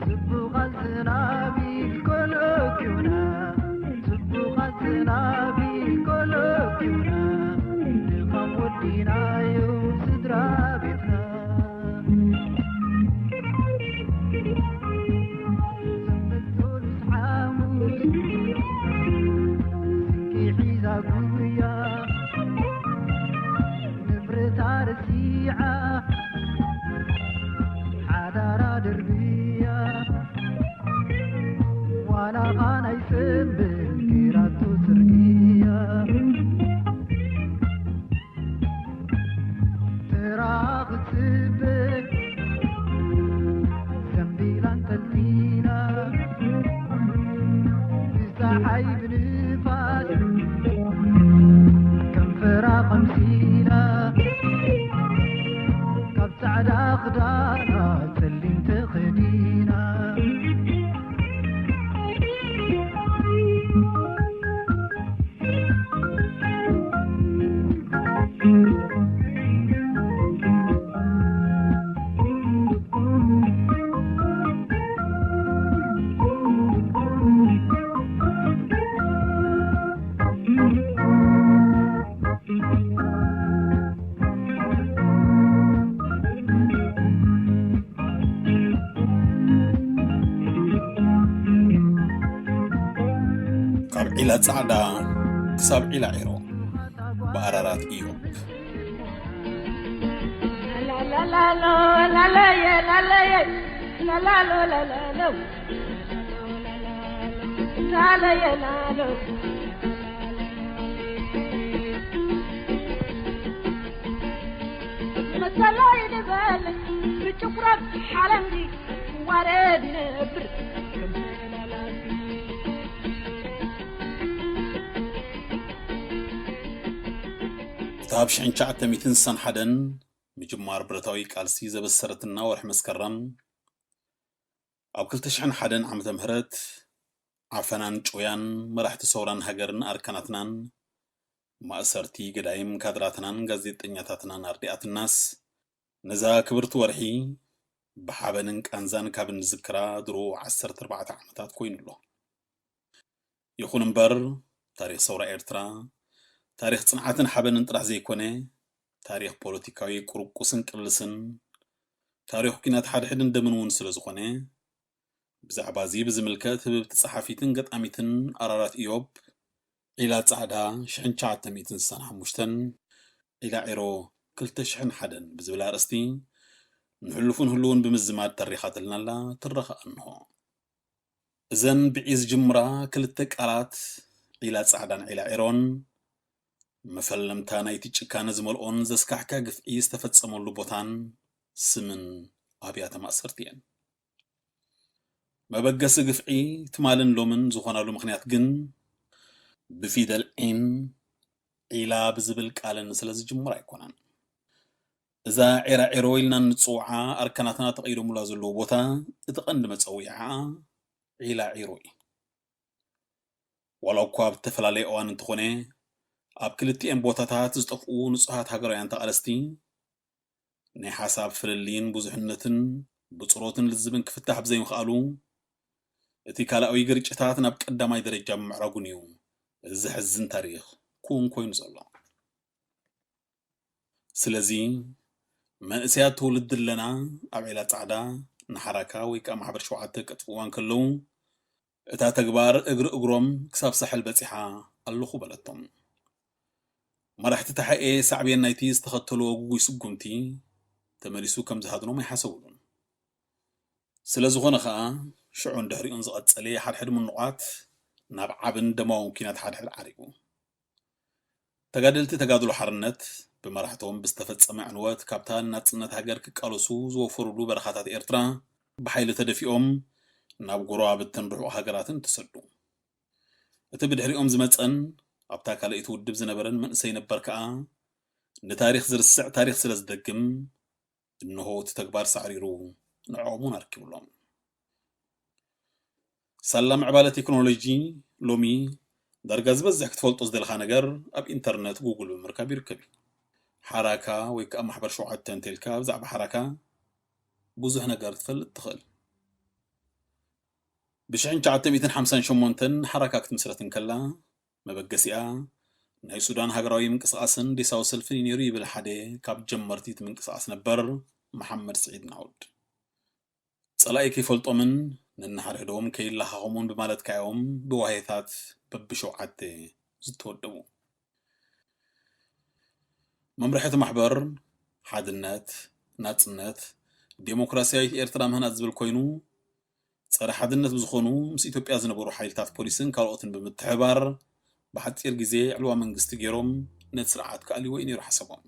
ጽቡቓት ዝናብ ይልኮለኩና፣ ጽቡቓት ዝናብ ይልኮለኩና፣ ድኻም ወዲናዮም ስድራ ቤትና። ሰንበት፣ ሰሉስ፣ ሓሙስ ስንቂ ሒዛ ጉያ ንብረታ ረሲዓ ሓዳራ ደርብያ ዋላ ኻናይ ሰንበት ገይራቶ ጽርግያ። ተራ ክትጽበ ዘንቢላ ኣንጠልጢላ፣ ብጸሓይ ብንፋስ ከንፈራ ቀምሲላ፣ ካብ ጻዕዳ ክዳና ጸሊም ተኸዲና። ካብ ዒላ ጻዕዳ ክሳብ ዒላ ዒሮ ብኣራራት ኢዮብ። መሰላይ ንበል ብጭቁራት ሓለንዲ ዋረድ ይነብር። እታ ኣብ ሽሕን ትሽዓተ ሚእትን ስሳን ሓደን ምጅማር ብረታዊ ቃልሲ ዘበሰረትና ወርሒ መስከረም፣ ኣብ ክልተ ሽሕን ሓደን ዓመተ ምህረት ዓፈናን ጩያን መራሕቲ ሰውራን ሃገርን ኣርካናትናን፣ ማእሰርቲ ገዳይም ካድራትናን ጋዜጠኛታትናን ኣርዲኣትናስ፣ ነዛ ክብርቲ ወርሒ ብሓበንን ቃንዛን ካብ እንዝክራ ድሮ ዓሰርተ ኣርባዕተ ዓመታት ኮይኑ ኣሎ። ይኹን እምበር፣ ታሪኽ ሰውራ ኤርትራ፣ ታሪኽ ጽንዓትን ሓበንን ጥራሕ ዘይኮነ፣ ታሪኽ ፖለቲካዊ ቁርቁስን ቅልስን፣ ታሪኽ ኲናት ሓድሕድን ደምን እውን ስለ ዝኾነ፣ ብዛዕባ እዚ ብዝምልከት ህብብቲ ጸሓፊትን ገጣሚትን ኣራራት ኢዮብ፣ ዒላ ጻዕዳ ሽሕን ትሽዓተ ሚእትን ስሳን ሓሙሽተን፣ ዒላ ዒሮ ክልተ ሽሕን ሓደን ብዝብል ኣርእስቲ፣ ንሕሉፉን ህሉውን ብምዝማድ ተሪኻትልና ኣላ፣ ትረኻ እንሆ። እዘን ብዒ ዝጅምራ ክልተ ቃላት፣ ዒላ ጻዕዳን ዒላ ዒሮን፣ መፈለምታ ናይቲ ጭካነ ዝመልኦን ዘስካሕክሕ ግፍዒ ዝተፈጸመሉ ቦታን ስምን ኣብያተ ማእሰርቲ እየን። መበገሲ ግፍዒ ትማልን ሎምን ዝኾናሉ ምኽንያት ግን፣ ብፊደል ዒን ዒላ ብዝብል ቃልን ስለ ዝጅምር ኣይኮነን። እዛ ዒራ ዒሮ ኢልና እንጽውዓ ኣርካናትና ተቐይዶሙላ ዘለዎ ቦታ፣ እቲ ቀንዲ መጸውዒዓ ዒላ ዒሮ እዩ። ዋላ እኳ ኣብ ዝተፈላለየ እዋን እንተኾነ፣ ኣብ ክልቲኤን ቦታታት ዝጠፍኡ ንጹሃት ሃገራውያን ተቓለስቲ፣ ናይ ሓሳብ ፍልልይን ብዙሕነትን ብጽሮትን ልዝብን ክፍታሕ ብዘይምኽኣሉ፣ እቲ ካልኣዊ ግርጭታት ናብ ቀዳማይ ደረጃ ብምዕራጉን እዩ እዚ ዘሕዝን ታሪኽ ክውን ኮይኑ ዘሎ። ስለዚ፣ መንእሰያት ትውልዲ ኣለና ኣብ ዒላ ጻዕዳ ንሓራካ ወይ ከኣ ማሕበር ሸውዓተ ከጥፍእዋ እንከለዉ፣ እታ ተግባር እግሪ እግሮም ክሳብ ሳሕል በጺሓ ኣለኹ በለቶም። መራሕቲ ተሓኤ ሳዕቤን ናይቲ ዝተኸተልዎ ግጉይ ስጉምቲ፣ ተመሊሱ ከም ዝሃድኖም ኣይሓሰቡሉን። ስለ ዝኾነ ኸኣ ሽዑን ድሕሪኡን ዝቐጸለ ሓድሕድ ምንቋት ናብ ዓብን ደማውን ኲናት ሓድሕድ ዓሪጉ። ተጋደልቲ ተጋድሎ ሓርነት ብመራሕቶም ብዝተፈጸመ ዕንወት ካብታ ንናጽነት ሃገር ክቃለሱ ዝወፈሩሉ በረኻታት ኤርትራ ብሓይሊ ተደፊኦም ናብ ጎረባብትን ርሑቕ ሃገራትን ተሰዱ። እቲ ብድሕሪኦም ዝመጸን ኣብታ ካልኣይቲ ውድብ ዝነበረን መንእሰይ ነበር ከኣ ንታሪኽ ዝርስዕ ታሪኽ ስለ ዝደግም እንሆ እቲ ተግባር ሳዕሪሩ ንዕኦም እውን ኣርኪብሎም። ሳላ ምዕባለ ቴክኖሎጂ ሎሚ ዳርጋ ዝበዝሕ ክትፈልጦ ዝደለኻ ነገር ኣብ ኢንተርነት ጉግል ብምርካብ ይርከብ እዩ። ሓራካ ወይ ከዓ ማሕበር ሸውዓተ እንተልካ ብዛዕባ ሓራካ ብዙሕ ነገር ትፈልጥ ትኽእል። ብ ሽሕን ትሽዓተ ሚእትን ሓምሳን ሸሞንተን ሓራካ ክትምስረት እንከላ መበገሲኣ ናይ ሱዳን ሃገራዊ ምንቅስቃስን ዴሳዊ ሰልፍን እዩ ነይሩ ይብል ሓደ ካብ ጀመርቲ እቲ ምንቅስቃስ ነበር መሓመድ ስዒድ ናውድ። ጸላኢ ከይፈልጦምን ነንሓድሕዶም ከይለኻኸሙን ብማለት ካዮም ብዋሄታት በብሸውዓተ ዝተወደቡ። መምርሒ እቲ ማሕበር ሓድነት፣ ናጽነት፣ ዴሞክራሲያዊት ኤርትራ ምህናጽ ዝብል ኮይኑ ጸረ ሓድነት ብዝኾኑ ምስ ኢትዮጵያ ዝነበሩ ሓይልታት ፖሊስን ካልኦትን ብምትሕባር ብሓጺር ግዜ ዕልዋ መንግስቲ ገይሮም ነቲ ስርዓት ክኣልይዎ እዩ ነይሩ ሓሳቦም።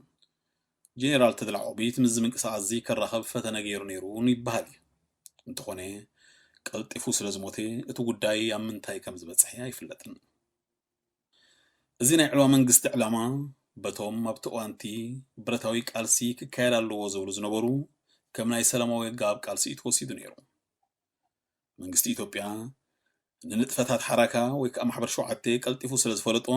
ጄኔራል ተድላ ዖቢት ምስዚ ምንቅስቃስ እዚ ከራኸብ ፈተነ ገይሩ ነይሩ ይበሃል እዩ። እንተኾነ ቀልጢፉ ስለ ዝሞተ እቲ ጉዳይ ኣብ ምንታይ ከም ዝበጽሐ ኣይፍለጥን። እዚ ናይ ዕልዋ መንግስቲ ዕላማ በቶም ኣብቲ እዋንቲ ብረታዊ ቃልሲ ክካየድ ኣለዎ ዝብሉ ዝነበሩ ከም ናይ ሰላማዊ ኣገባብ ቃልሲ እዩ ተወሲዱ ነይሩ። መንግስቲ ኢትዮጵያ ንንጥፈታት ሓራካ ወይ ከዓ ማሕበር ሸውዓተ ቀልጢፉ ስለ ዝፈለጦ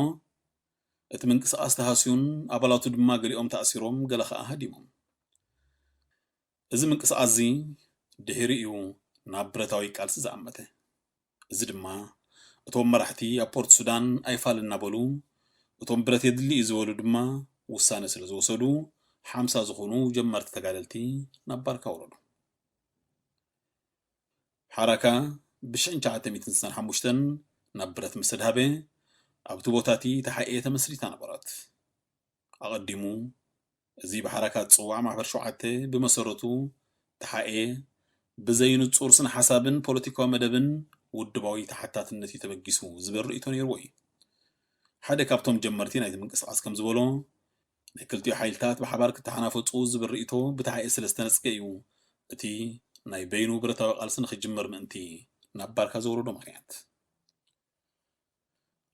እቲ ምንቅስቃስ ተሃስዩን ኣባላቱ ድማ ገሊኦም ተኣሲሮም ገለ ከዓ ሃዲሞም። እዚ ምንቅስቃስ እዚ ድሒሩ እዩ ናብ ብረታዊ ቃልሲ ዝኣመተ። እዚ ድማ እቶም መራሕቲ ኣብ ፖርት ሱዳን ኣይፋል እናበሉ እቶም ብረት የድሊ እዩ ዝበሉ ድማ ውሳነ ስለ ዝወሰዱ ሓምሳ ዝኾኑ ጀመርቲ ተጋደልቲ ናብ ባርካ ወረዱ። ሓራካ ብ ሽሕን ትሽዓተ ሚእትን ስሳን ሓሙሽተን ናብ ብረት ምስ ተድሃበ ኣብቲ ቦታ እቲ ተሓኤ ተመስሪታ ነበረት። ኣቐዲሙ እዚ ብሓራካ ዝጽዋዕ ማሕበር ሸውዓተ ብመሰረቱ ተሓኤ ብዘይንጹር ስነ ሓሳብን ፖለቲካዊ መደብን ውድባዊ ተሓታትነት እዩ ተበጊሱ ዝብል ርእይቶ ነይርዎ እዩ። ሓደ ካብቶም ጀመርቲ ናይቲ ምንቅስቃስ ከም ዝበሎ ናይ ክልቲኡ ሓይልታት ብሓባር ክተሓናፈጹ ዝብል ርእይቶ ብተሓኤ ስለ ዝተነጽገ እዩ እቲ ናይ በይኑ ብረታዊ ቃልሲ ንክጅምር ምእንቲ ናብ ባርካ ዘውረዶ ምክንያት።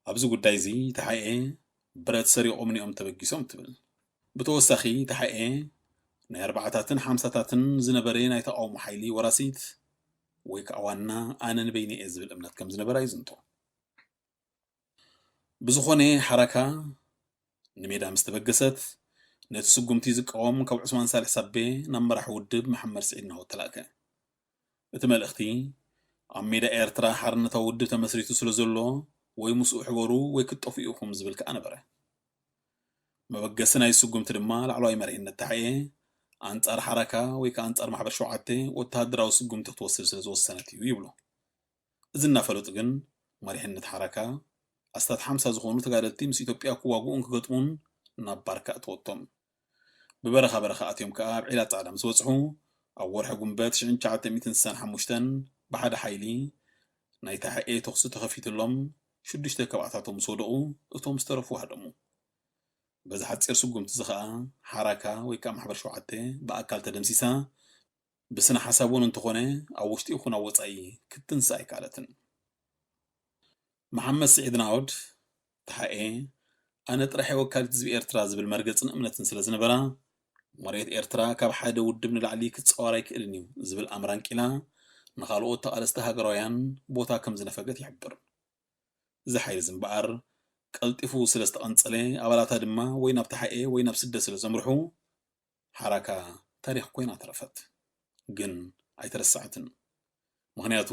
ኣብዚ ጉዳይ እዚ ተሓኤ ብረት ሰሪቖምኒ እዮም ተበጊሶም ትብል። ብተወሳኺ ተሓኤ ናይ ኣርባዓታትን ሓምሳታትን ዝነበረ ናይ ተቃውሞ ሓይሊ ወራሲት ወይ ከዓ ዋና ኣነ ንበይነ እየ ዝብል እምነት ከም ዝነበራ ይዝንቶ። ብዝኾነ ሓራካ ንሜዳ ምስ ተበገሰት ነቲ ስጉምቲ ዝቃወም ካብ ዑስማን ሳልሕ ሳቤ ናብ መራሒ ውድብ መሓመድ ስዒድ ናሆ ተላእከ። እቲ መልእኽቲ ኣብ ሜዳ ኤርትራ ሓርነታዊ ውድብ ተመስሪቱ ስለ ዘሎ ወይ ምስኡ ሕበሩ ወይ ክትጠፍኡ ኢኹም ዝብል ከኣ ነበረ። መበገሲ ናይ ስጉምቲ ድማ ላዕለዋይ መሪሕነት ተሓኤ ኣንጻር ሓራካ ወይ ከኣ ኣንጻር ማሕበር ሸውዓተ ወተሃደራዊ ስጉምቲ ክትወስድ ስለ ዝወሰነት እዩ ይብሉ። እዚ እናፈለጡ ግን መሪሕነት ሓራካ ኣስታት ሓምሳ ዝኾኑ ተጋደልቲ ምስ ኢትዮጵያ ክዋግኡን ክገጥሙን ናብ ባርካ እተወቶም። ብበረኻ በረኻ ኣትዮም ከኣ ኣብ ዒላ ጻዕዳ ምስ በጽሑ ኣብ ወርሒ ጉንበት ሽሕን ትሽዓተ ሚእትን ስሳን ሓሙሽተን ብሓደ ሓይሊ ናይ ተሓኤ ተኹሲ ተኸፊትሎም ሽዱሽተ ከባእታቶም ምስ ወደቑ እቶም ዝተረፉ ሃደሙ። በዚ ሓጺር ስጉምቲ እዚ ኸኣ ሓራካ ወይ ከኣ ማሕበር ሸውዓተ ብኣካል ተደምሲሳ ብስነ ሓሳብ እውን እንተኾነ ኣብ ውሽጢ ይኹን ኣብ ወጻኢ ክትንሳ ኣይከኣለትን። መሓመድ ስዒድ ናውድ ተሓኤ ኣነ ጥራሕ ወካሊት ህዝቢ ኤርትራ ዝብል መርገጽን እምነትን ስለ ዝነበራ መሬት ኤርትራ ካብ ሓደ ውድብ ንላዕሊ ክጸዋር ኣይክእልን እዩ ዝብል ኣምራን ቂላ ንኻልኦት ተቓለስቲ ሃገራውያን ቦታ ከም ዝነፈገት ይሕብር። እዚ ሓይሊ እዚ እምበኣር ቀልጢፉ ስለ ዝተቐንጸለ ኣባላታ ድማ ወይ ናብ ተሓኤ ወይ ናብ ስደት ስለ ዘምርሑ ሓራካ ታሪኽ ኮይና ተረፈት፣ ግን ኣይተረሳዕትን። ምኽንያቱ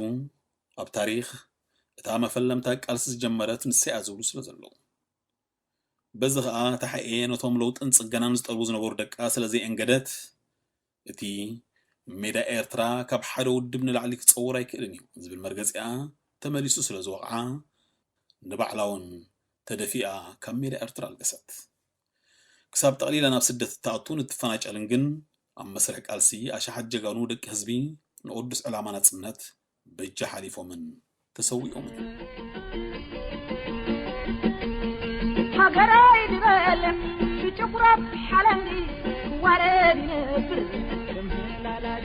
ኣብ ታሪኽ እታ መፈለምታ ቃልሲ ዝጀመረት ንሳ እያ ዝብሉ ስለ ዘለዉ። በዚ ኸኣ ተሓኤ ነቶም ለውጥን ጽገናን ዝጠልቡ ዝነበሩ ደቃ ስለ ዘይኣንገደት እቲ ሜዳ ኤርትራ ካብ ሓደ ውድብ ንላዕሊ ክጸውር ኣይክእልን እዩ ዝብል መርገጺኣ ተመሊሱ ስለ ዝወቕዓ ንባዕላ እውን ተደፊኣ ካብ ሜዳ ኤርትራ ኣልገሰት። ክሳብ ጠቕሊላ ናብ ስደት እትኣቱን እትፈናጨልን ግን ኣብ መስርሕ ቃልሲ ኣሽሓት ጀጋኑ ደቂ ህዝቢ ንቕዱስ ዕላማ ናጽነት በጃ ሓሊፎምን ተሰዊኦምን። ሃገረይ ዝበልዕ ብጭቁሮት ሓለንጊ ክዋረድ ይነብር ከም ህላላጊ።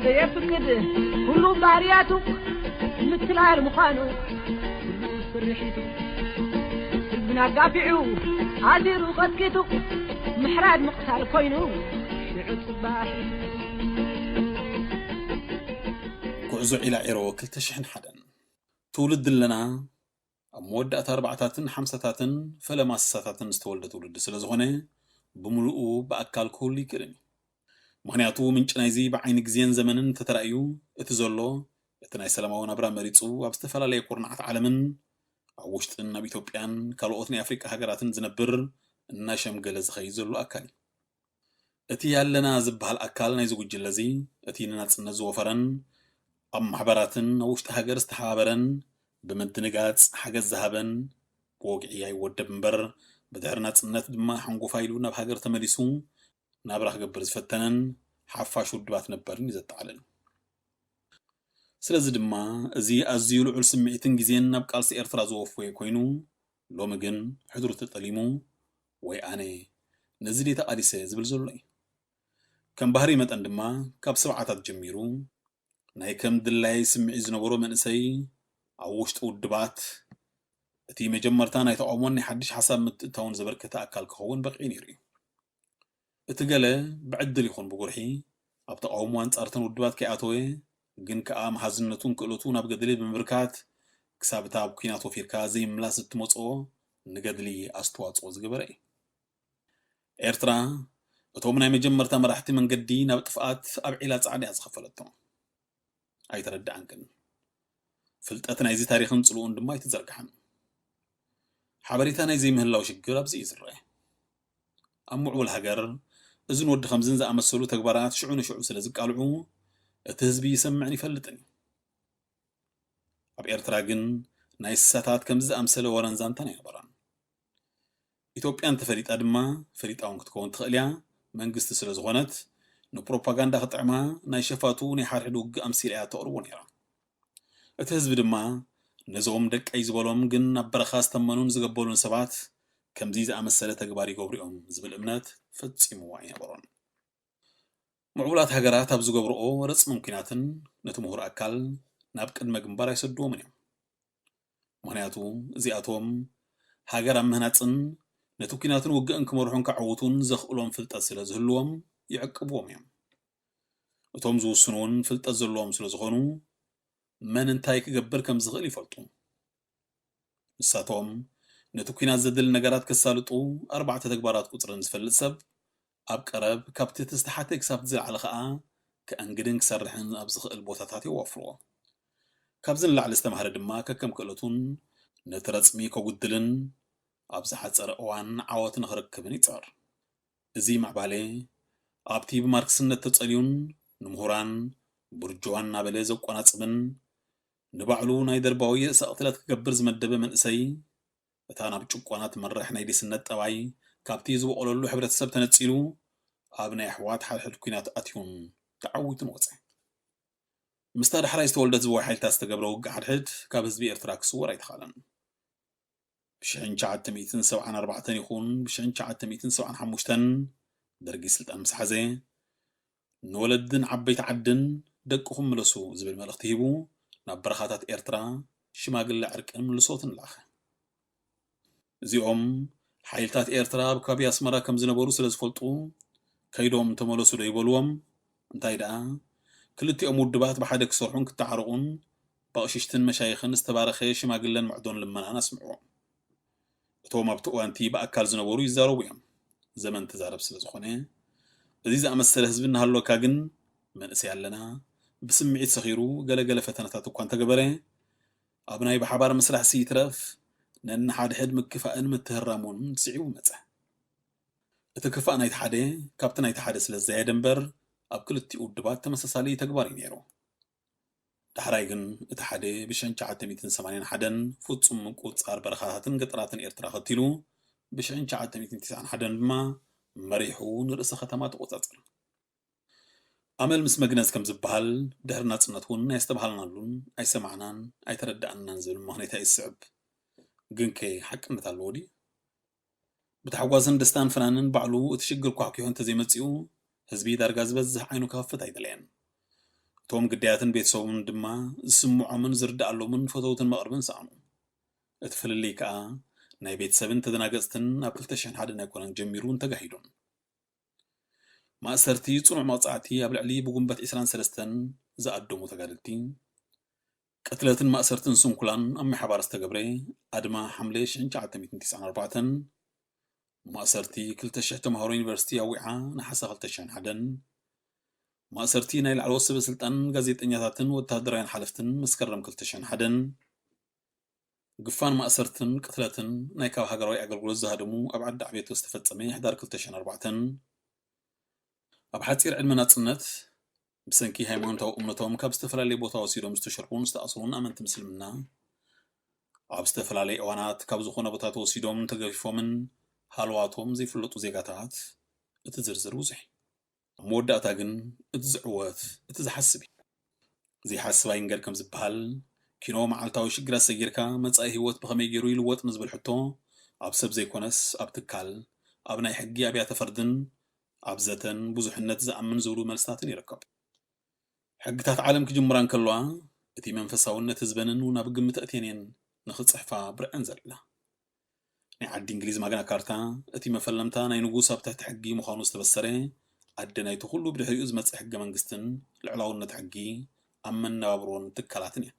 ስለዘየፍቅድ ኩሉ ባርያቱ ምትላል ምዃኑ ኩሉ ስርሒቱ። ህዝብና ኣጋፊዑ ኣሲሩ ቀጥቂጡ ምሕራድ ምቕታል ኮይኑ ሽዑ ጽባሒቱ። ጉዕዞ ዒላ ዒሮ ክልተ ሽሕን ሓደን። ትውልዲ ኣለና ኣብ መወዳእታ ኣርባዕታትን ሓምሳታትን ፈለማ ስሳታትን ዝተወልደ ትውልዲ ስለ ዝኾነ ብምሉኡ ብኣካል ክህሉ ይክእልን እዩ። ምኽንያቱ ምንጪ ናይዚ ብዓይኒ ግዜን ዘመንን እንተተራእዩ እቲ ዘሎ እቲ ናይ ሰላማዊ ናብራ መሪጹ ኣብ ዝተፈላለየ ኩርናዓት ዓለምን ኣብ ውሽጥን ኣብ ኢትዮጵያን ካልኦት ናይ ኣፍሪቃ ሃገራትን ዝነብር እናሸምገለ ዝኸይድ ዘሎ ኣካል እዩ። እቲ ኣለና ዝበሃል ኣካል ናይዚ ጉጅለ እዚ እቲ ንናጽነት ዝወፈረን ኣብ ማሕበራትን ኣብ ውሽጢ ሃገር ዝተሓባበረን ብምድንጋጽ ሓገዝ ዝሃበን ብወግዒ ኣይወደብ እምበር ብድሕሪ ናጽነት ድማ ሓንጎፋይ ኢሉ ናብ ሃገር ተመሊሱ ናብራ ክገብር ዝፈተነን ሓፋሽ ውድባት ነበርን እዩ ዘጠቓልል። ስለዚ ድማ እዚ ኣዝዩ ልዑል ስምዒትን ግዜን ናብ ቃልሲ ኤርትራ ዝወፈየ ኮይኑ ሎሚ ግን ሕድሩ ተጠሊሙ ወይ ኣነ ነዚ ድየ ተቓሊሰ ዝብል ዘሎ እዩ። ከም ባህሪ መጠን ድማ ካብ ሰብዓታት ጀሚሩ ናይ ከም ድላይ ስምዒት ዝነበሮ መንእሰይ ኣብ ውሽጢ ውድባት እቲ መጀመርታ ናይ ተቓውሞን ናይ ሓድሽ ሓሳብ ምትእታውን ዘበርከተ ኣካል ክኸውን በቒዑ ነይሩ እዩ። እቲ ገለ ብዕድል ይኹን ብጉርሒ ኣብ ተቓውሞ ኣንጻርተን ውድባት ከይኣተወ ግን ከኣ መሃዝነቱን ክእለቱ ናብ ገድሊ ብምብርካት ክሳብ እታ ኣብ ኲናት ወፊርካ ዘይምላስ እትመጽኦ ንገድሊ ኣስተዋጽኦ ዝገበረ እዩ። ኤርትራ እቶም ናይ መጀመርታ መራሕቲ መንገዲ ናብ ጥፍኣት ኣብ ዒላ ጻዕዳ እያ ዝኸፈለቶ። ኣይተረድኣን ግን ፍልጠት ናይዚ ታሪኽን ጽልኡን ድማ ኣይተዘርግሓን። ሓበሬታ ናይ ዘይምህላው ሽግር ኣብዚ እዩ ዝረአ። ኣብ ምዕቡል ሃገር እዝን ወዲ ከምዝን ዝኣመሰሉ ተግባራት ሽዑ ንሽዑ ስለ ዝቃልዑ እቲ ህዝቢ ይሰምዕን ይፈልጥን እዩ። ኣብ ኤርትራ ግን ናይ ስሳታት ከምዚ ዝኣምሰለ ወረን ዛንታን ኣይነበራን። ኢትዮጵያ እንተፈሊጣ ድማ ፈሊጣ እውን ክትከውን ትኽእል እያ። መንግስቲ ስለ ዝኾነት ንፕሮፓጋንዳ ክጥዕማ ናይ ሸፋቱ ናይ ሓድሕድ ውግእ ኣምሲላ እያ ተቕርቦ ነይራ። እቲ ህዝቢ ድማ ነዞም ደቀይ ዝበሎም ግን ኣብ በረኻ ዝተመኑን ዝገበሉን ሰባት ከምዚ ዝኣመሰለ ተግባር ይገብሩ እዮም ዝብል እምነት ፈጺሙ ኣይነበሮን። ምዕቡላት ሃገራት ኣብ ዝገብርኦ ረጽምን ኲናትን ነቲ ምሁር ኣካል ናብ ቅድመ ግንባር ኣይሰድዎምን እዮም። ምኽንያቱ እዚኣቶም ሃገር ኣብ ምህናጽን ነቲ ኲናትን ውግእን ክመርሑን ከዐውቱን ዘኽእሎም ፍልጠት ስለ ዝህልዎም ይዕቅብዎም እዮም። እቶም ዝውስኑ እውን ፍልጠት ዘለዎም ስለ ዝኾኑ መን እንታይ ክገብር ከም ዝኽእል ይፈልጡ። ንሳቶም ነቲ ኲናት ዘድሊ ነገራት ከሳልጡ ኣርባዕተ ተግባራት ቁጽርን ዝፈልጥ ሰብ ኣብ ቀረብ ካብቲ እቲ ዝተሓተ ክሳብ እቲ ዝለዓለ ኸኣ ክኣንግድን ክሰርሕን ኣብ ዝኽእል ቦታታት የዋፍርዎ። ካብዚ ንላዕሊ ዝተማህረ ድማ ከከም ክእለቱን ነቲ ረጽሚ ከጉድልን ኣብ ዝሓጸረ እዋን ዓወት ንኽረክብን ይጽዕር። እዚ ምዕባለ ኣብቲ ብማርክስነት ተጸልዩን ንምሁራን ቡርጅዋ እናበለ ዘቆናጽብን ንባዕሉ ናይ ደርባዊ ርእሰ ቅትለት ክገብር ዝመደበ መንእሰይ እታ ናብ ጭቆና ትመርሕ ናይ ዴስነት ጠባይ ካብቲ ዝበቖለሉ ሕብረተሰብ ተነጺሉ ኣብ ናይ ኣሕዋት ሓድሕድ ኲናት ኣትዩን ተዓዊቱን ወጸ። ምስታ ዳሕራይ ዝተወልደት ዝዋይ ሓይልታት ዝተገብረ ውግእ ሓድሕድ ካብ ህዝቢ ኤርትራ ክስወር ኣይተኻእለን። ብሽሕን ትሽዓተ ሚእትን ሰብዓን ኣርባዕተን ይኹን ብሽሕን ትሽዓተ ሚእትን ሰብዓን ሓሙሽተን ደርጊ ስልጣን ምስ ሓዘ ንወለድን ዓበይቲ ዓድን ደቅኹም ምለሱ ዝብል መልእኽቲ ሂቡ ናብ በረኻታት ኤርትራ ሽማግለ ዕርቅን ምልሶትን ላኸ። እዚኦም ሓይልታት ኤርትራ ኣብ ከባቢ ኣስመራ ከም ዝነበሩ ስለ ዝፈልጡ ከይዶም ተመለሱ ዶ ይበልዎም? እንታይ ደኣ ክልቲኦም ውድባት ብሓደ ክሰርሑን ክተዓረቑን ብኣቕሽሽትን መሻይኽን ዝተባረኸ ሽማግለን ምዕዶን ልመናን ኣስምዕዎም። እቶም ኣብቲ እዋንቲ ብኣካል ዝነበሩ ይዛረቡ እዮም። ዘመን ተዛረብ ስለ ዝኾነ እዚ ዝኣመሰለ ህዝቢ እናሃለወካ ግን መንእሰይ ኣለና ብስምዒት ሰኺሩ ገለገለ ፈተነታት እኳ እንተገበረ ኣብ ናይ ብሓባር ምስራሕ ስይትረፍ ነንሓድሕድ ምክፋእን ምትህራሙን ስዒቡ መጸ። እቲ ክፋእ ናይቲ ሓደ ካብቲ ናይቲ ሓደ ስለ ዝዛየደ እምበር ኣብ ክልቲኡ ውድባት ተመሳሳሊ ተግባር እዩ ነይሩ። ዳሕራይ ግን እቲ ሓደ ብሽሕን ትሽዓተ ሚእትን ሰማንያን ሓደን ፍጹም ምቁጽጻር በረኻታትን ገጠራትን ኤርትራ ከቲሉ ብሽሕን ትሽዓተ ሚእትን ተስዓን ሓደን ድማ መሪሑ ንርእሰ ከተማ ተቖጻጸረ። ኣመል ምስ መግነዝ ከም ዝበሃል ድሕሪ ናጽነት እውን ኣየስተብሃልናሉን ኣይሰማዕናን ኣይተረዳእናን ዝብል ምኽንያት ይስዕብ። ግንከ ሓቅነት ኣለዎ ድዩ? ብታሕጓስን ደስታን ፍናንን ባዕሉ እቲ ሽግር ኳሕኪሑ እንተዘይመጺኡ ህዝቢ ዳርጋ ዝበዝሕ ዓይኑ ክኸፍት ኣይደለየን። እቶም ግዳያትን ቤተሰቦምን ድማ ዝስምዖምን ዝርድኣሎምን ፈተውትን መቕርብን ሰኣኑ። እቲ ፍልልይ ከኣ ናይ ቤተሰብን ተደናገጽትን ኣብ ክልተ ሽሕን ሓደን ኣይኮነን ጀሚሩን ተጋሂዱን። ማእሰርቲ ጽኑዕ መቕጻዕቲ ኣብ ልዕሊ ብጉንበት ዕስራን ሰለስተን ዝኣደሙ ተጋደልቲ፣ ቅትለትን ማእሰርትን ስንኩላን ኣብ ምሕባር ዝተገብረ ኣድማ ሓምለ ሽሕን ትሽዓተ ሚእትን ተስዓን ኣርባዕተን፣ ማእሰርቲ ክልተ ሽሕ ተምሃሮ ዩኒቨርሲቲ ኣዊዓ ነሓሰ ክልተ ሽሕን ሓደን፣ ማእሰርቲ ናይ ላዕለዎት ሰበ ስልጣን ጋዜጠኛታትን ወተሃደራውያን ሓለፍትን መስከረም ክልተ ሽሕን ሓደን፣ ግፋን ማእሰርትን ቅትለትን ናይ ካብ ሃገራዊ ኣገልግሎት ዝሃደሙ ኣብ ዓዲ ዓቤቶ ዝተፈጸመ ሕዳር ክልተ ሽሕን ኣርባዕተን፣ ኣብ ሓጺር ዕድመ ናጽነት ብሰንኪ ሃይማኖታዊ እምነቶም ካብ ዝተፈላለየ ቦታ ወሲዶም ዝተሸርቡን ዝተኣስሩን ኣመንቲ ምስልምና ኣብ ዝተፈላለየ እዋናት ካብ ዝኾነ ቦታ ተወሲዶም ተገፊፎምን ሃለዋቶም ዘይፍለጡ ዜጋታት። እቲ ዝርዝር ብዙሕ እዩ። ኣብ መወዳእታ ግን እቲ ዝዕወት እቲ ዝሓስብ እዩ። ዘይሓስብ ኣይንገር ከም ዝበሃል፣ ኪኖ መዓልታዊ ሽግራት ሰጊርካ መጻኢ ህይወት ብኸመይ ገይሩ ይልወጥ ንዝብል ሕቶ ኣብ ሰብ ዘይኮነስ ኣብ ትካል፣ ኣብ ናይ ሕጊ ኣብያተ ፍርድን ኣብ ዘተን ብዙሕነት ዝኣምን ዝብሉ መልስታትን ይርከብ። ሕግታት ዓለም ክጅምራ እንከለዋ እቲ መንፈሳውነት ህዝበንን እውን ኣብ ግምት ኣእትየን እየን ንኽጽሕፋ ብርዐን ዘለና። ናይ ዓዲ እንግሊዝ ማግና ካርታ እቲ መፈለምታ ናይ ንጉስ ኣብ ትሕቲ ሕጊ ምዃኑ ዝተበሰረ ኣደ ናይቲ ኩሉ ብድሕሪኡ ዝመጽእ ሕገ መንግስትን ልዕላውነት ሕጊ ኣብ መነባብሮን ትካላትን እያ።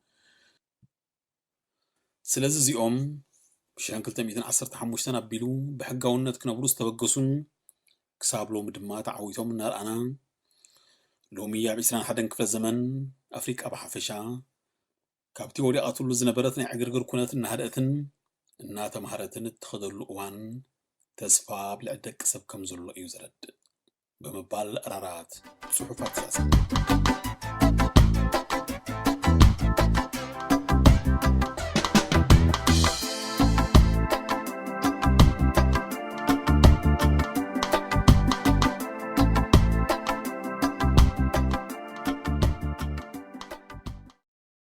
ስለዚ እዚኦም ብሽሕን ክልተ ሚእትን ዓሰርተ ሓሙሽተን ኣቢሉ ብሕጋውነት ክነብሩ ዝተበገሱን ክሳብ ሎሚ ድማ ተዓዊቶም እናረኣና ሎሚ ኣብ ዕስራን ሓደን ክፍለ ዘመን ኣፍሪቃ ብሓፈሻ ካብቲ ወዲቓትሉ ዝነበረት ናይ ዕግርግር ኩነት እናሃደእትን እናተምሃረትን እትኸደሉ እዋን ተስፋ ኣብ ልዕሊ ደቂ ሰብ ከም ዘሎ እዩ ዘረድእ ብምባል ኣራራት ጽሑፋት ይዛዝም።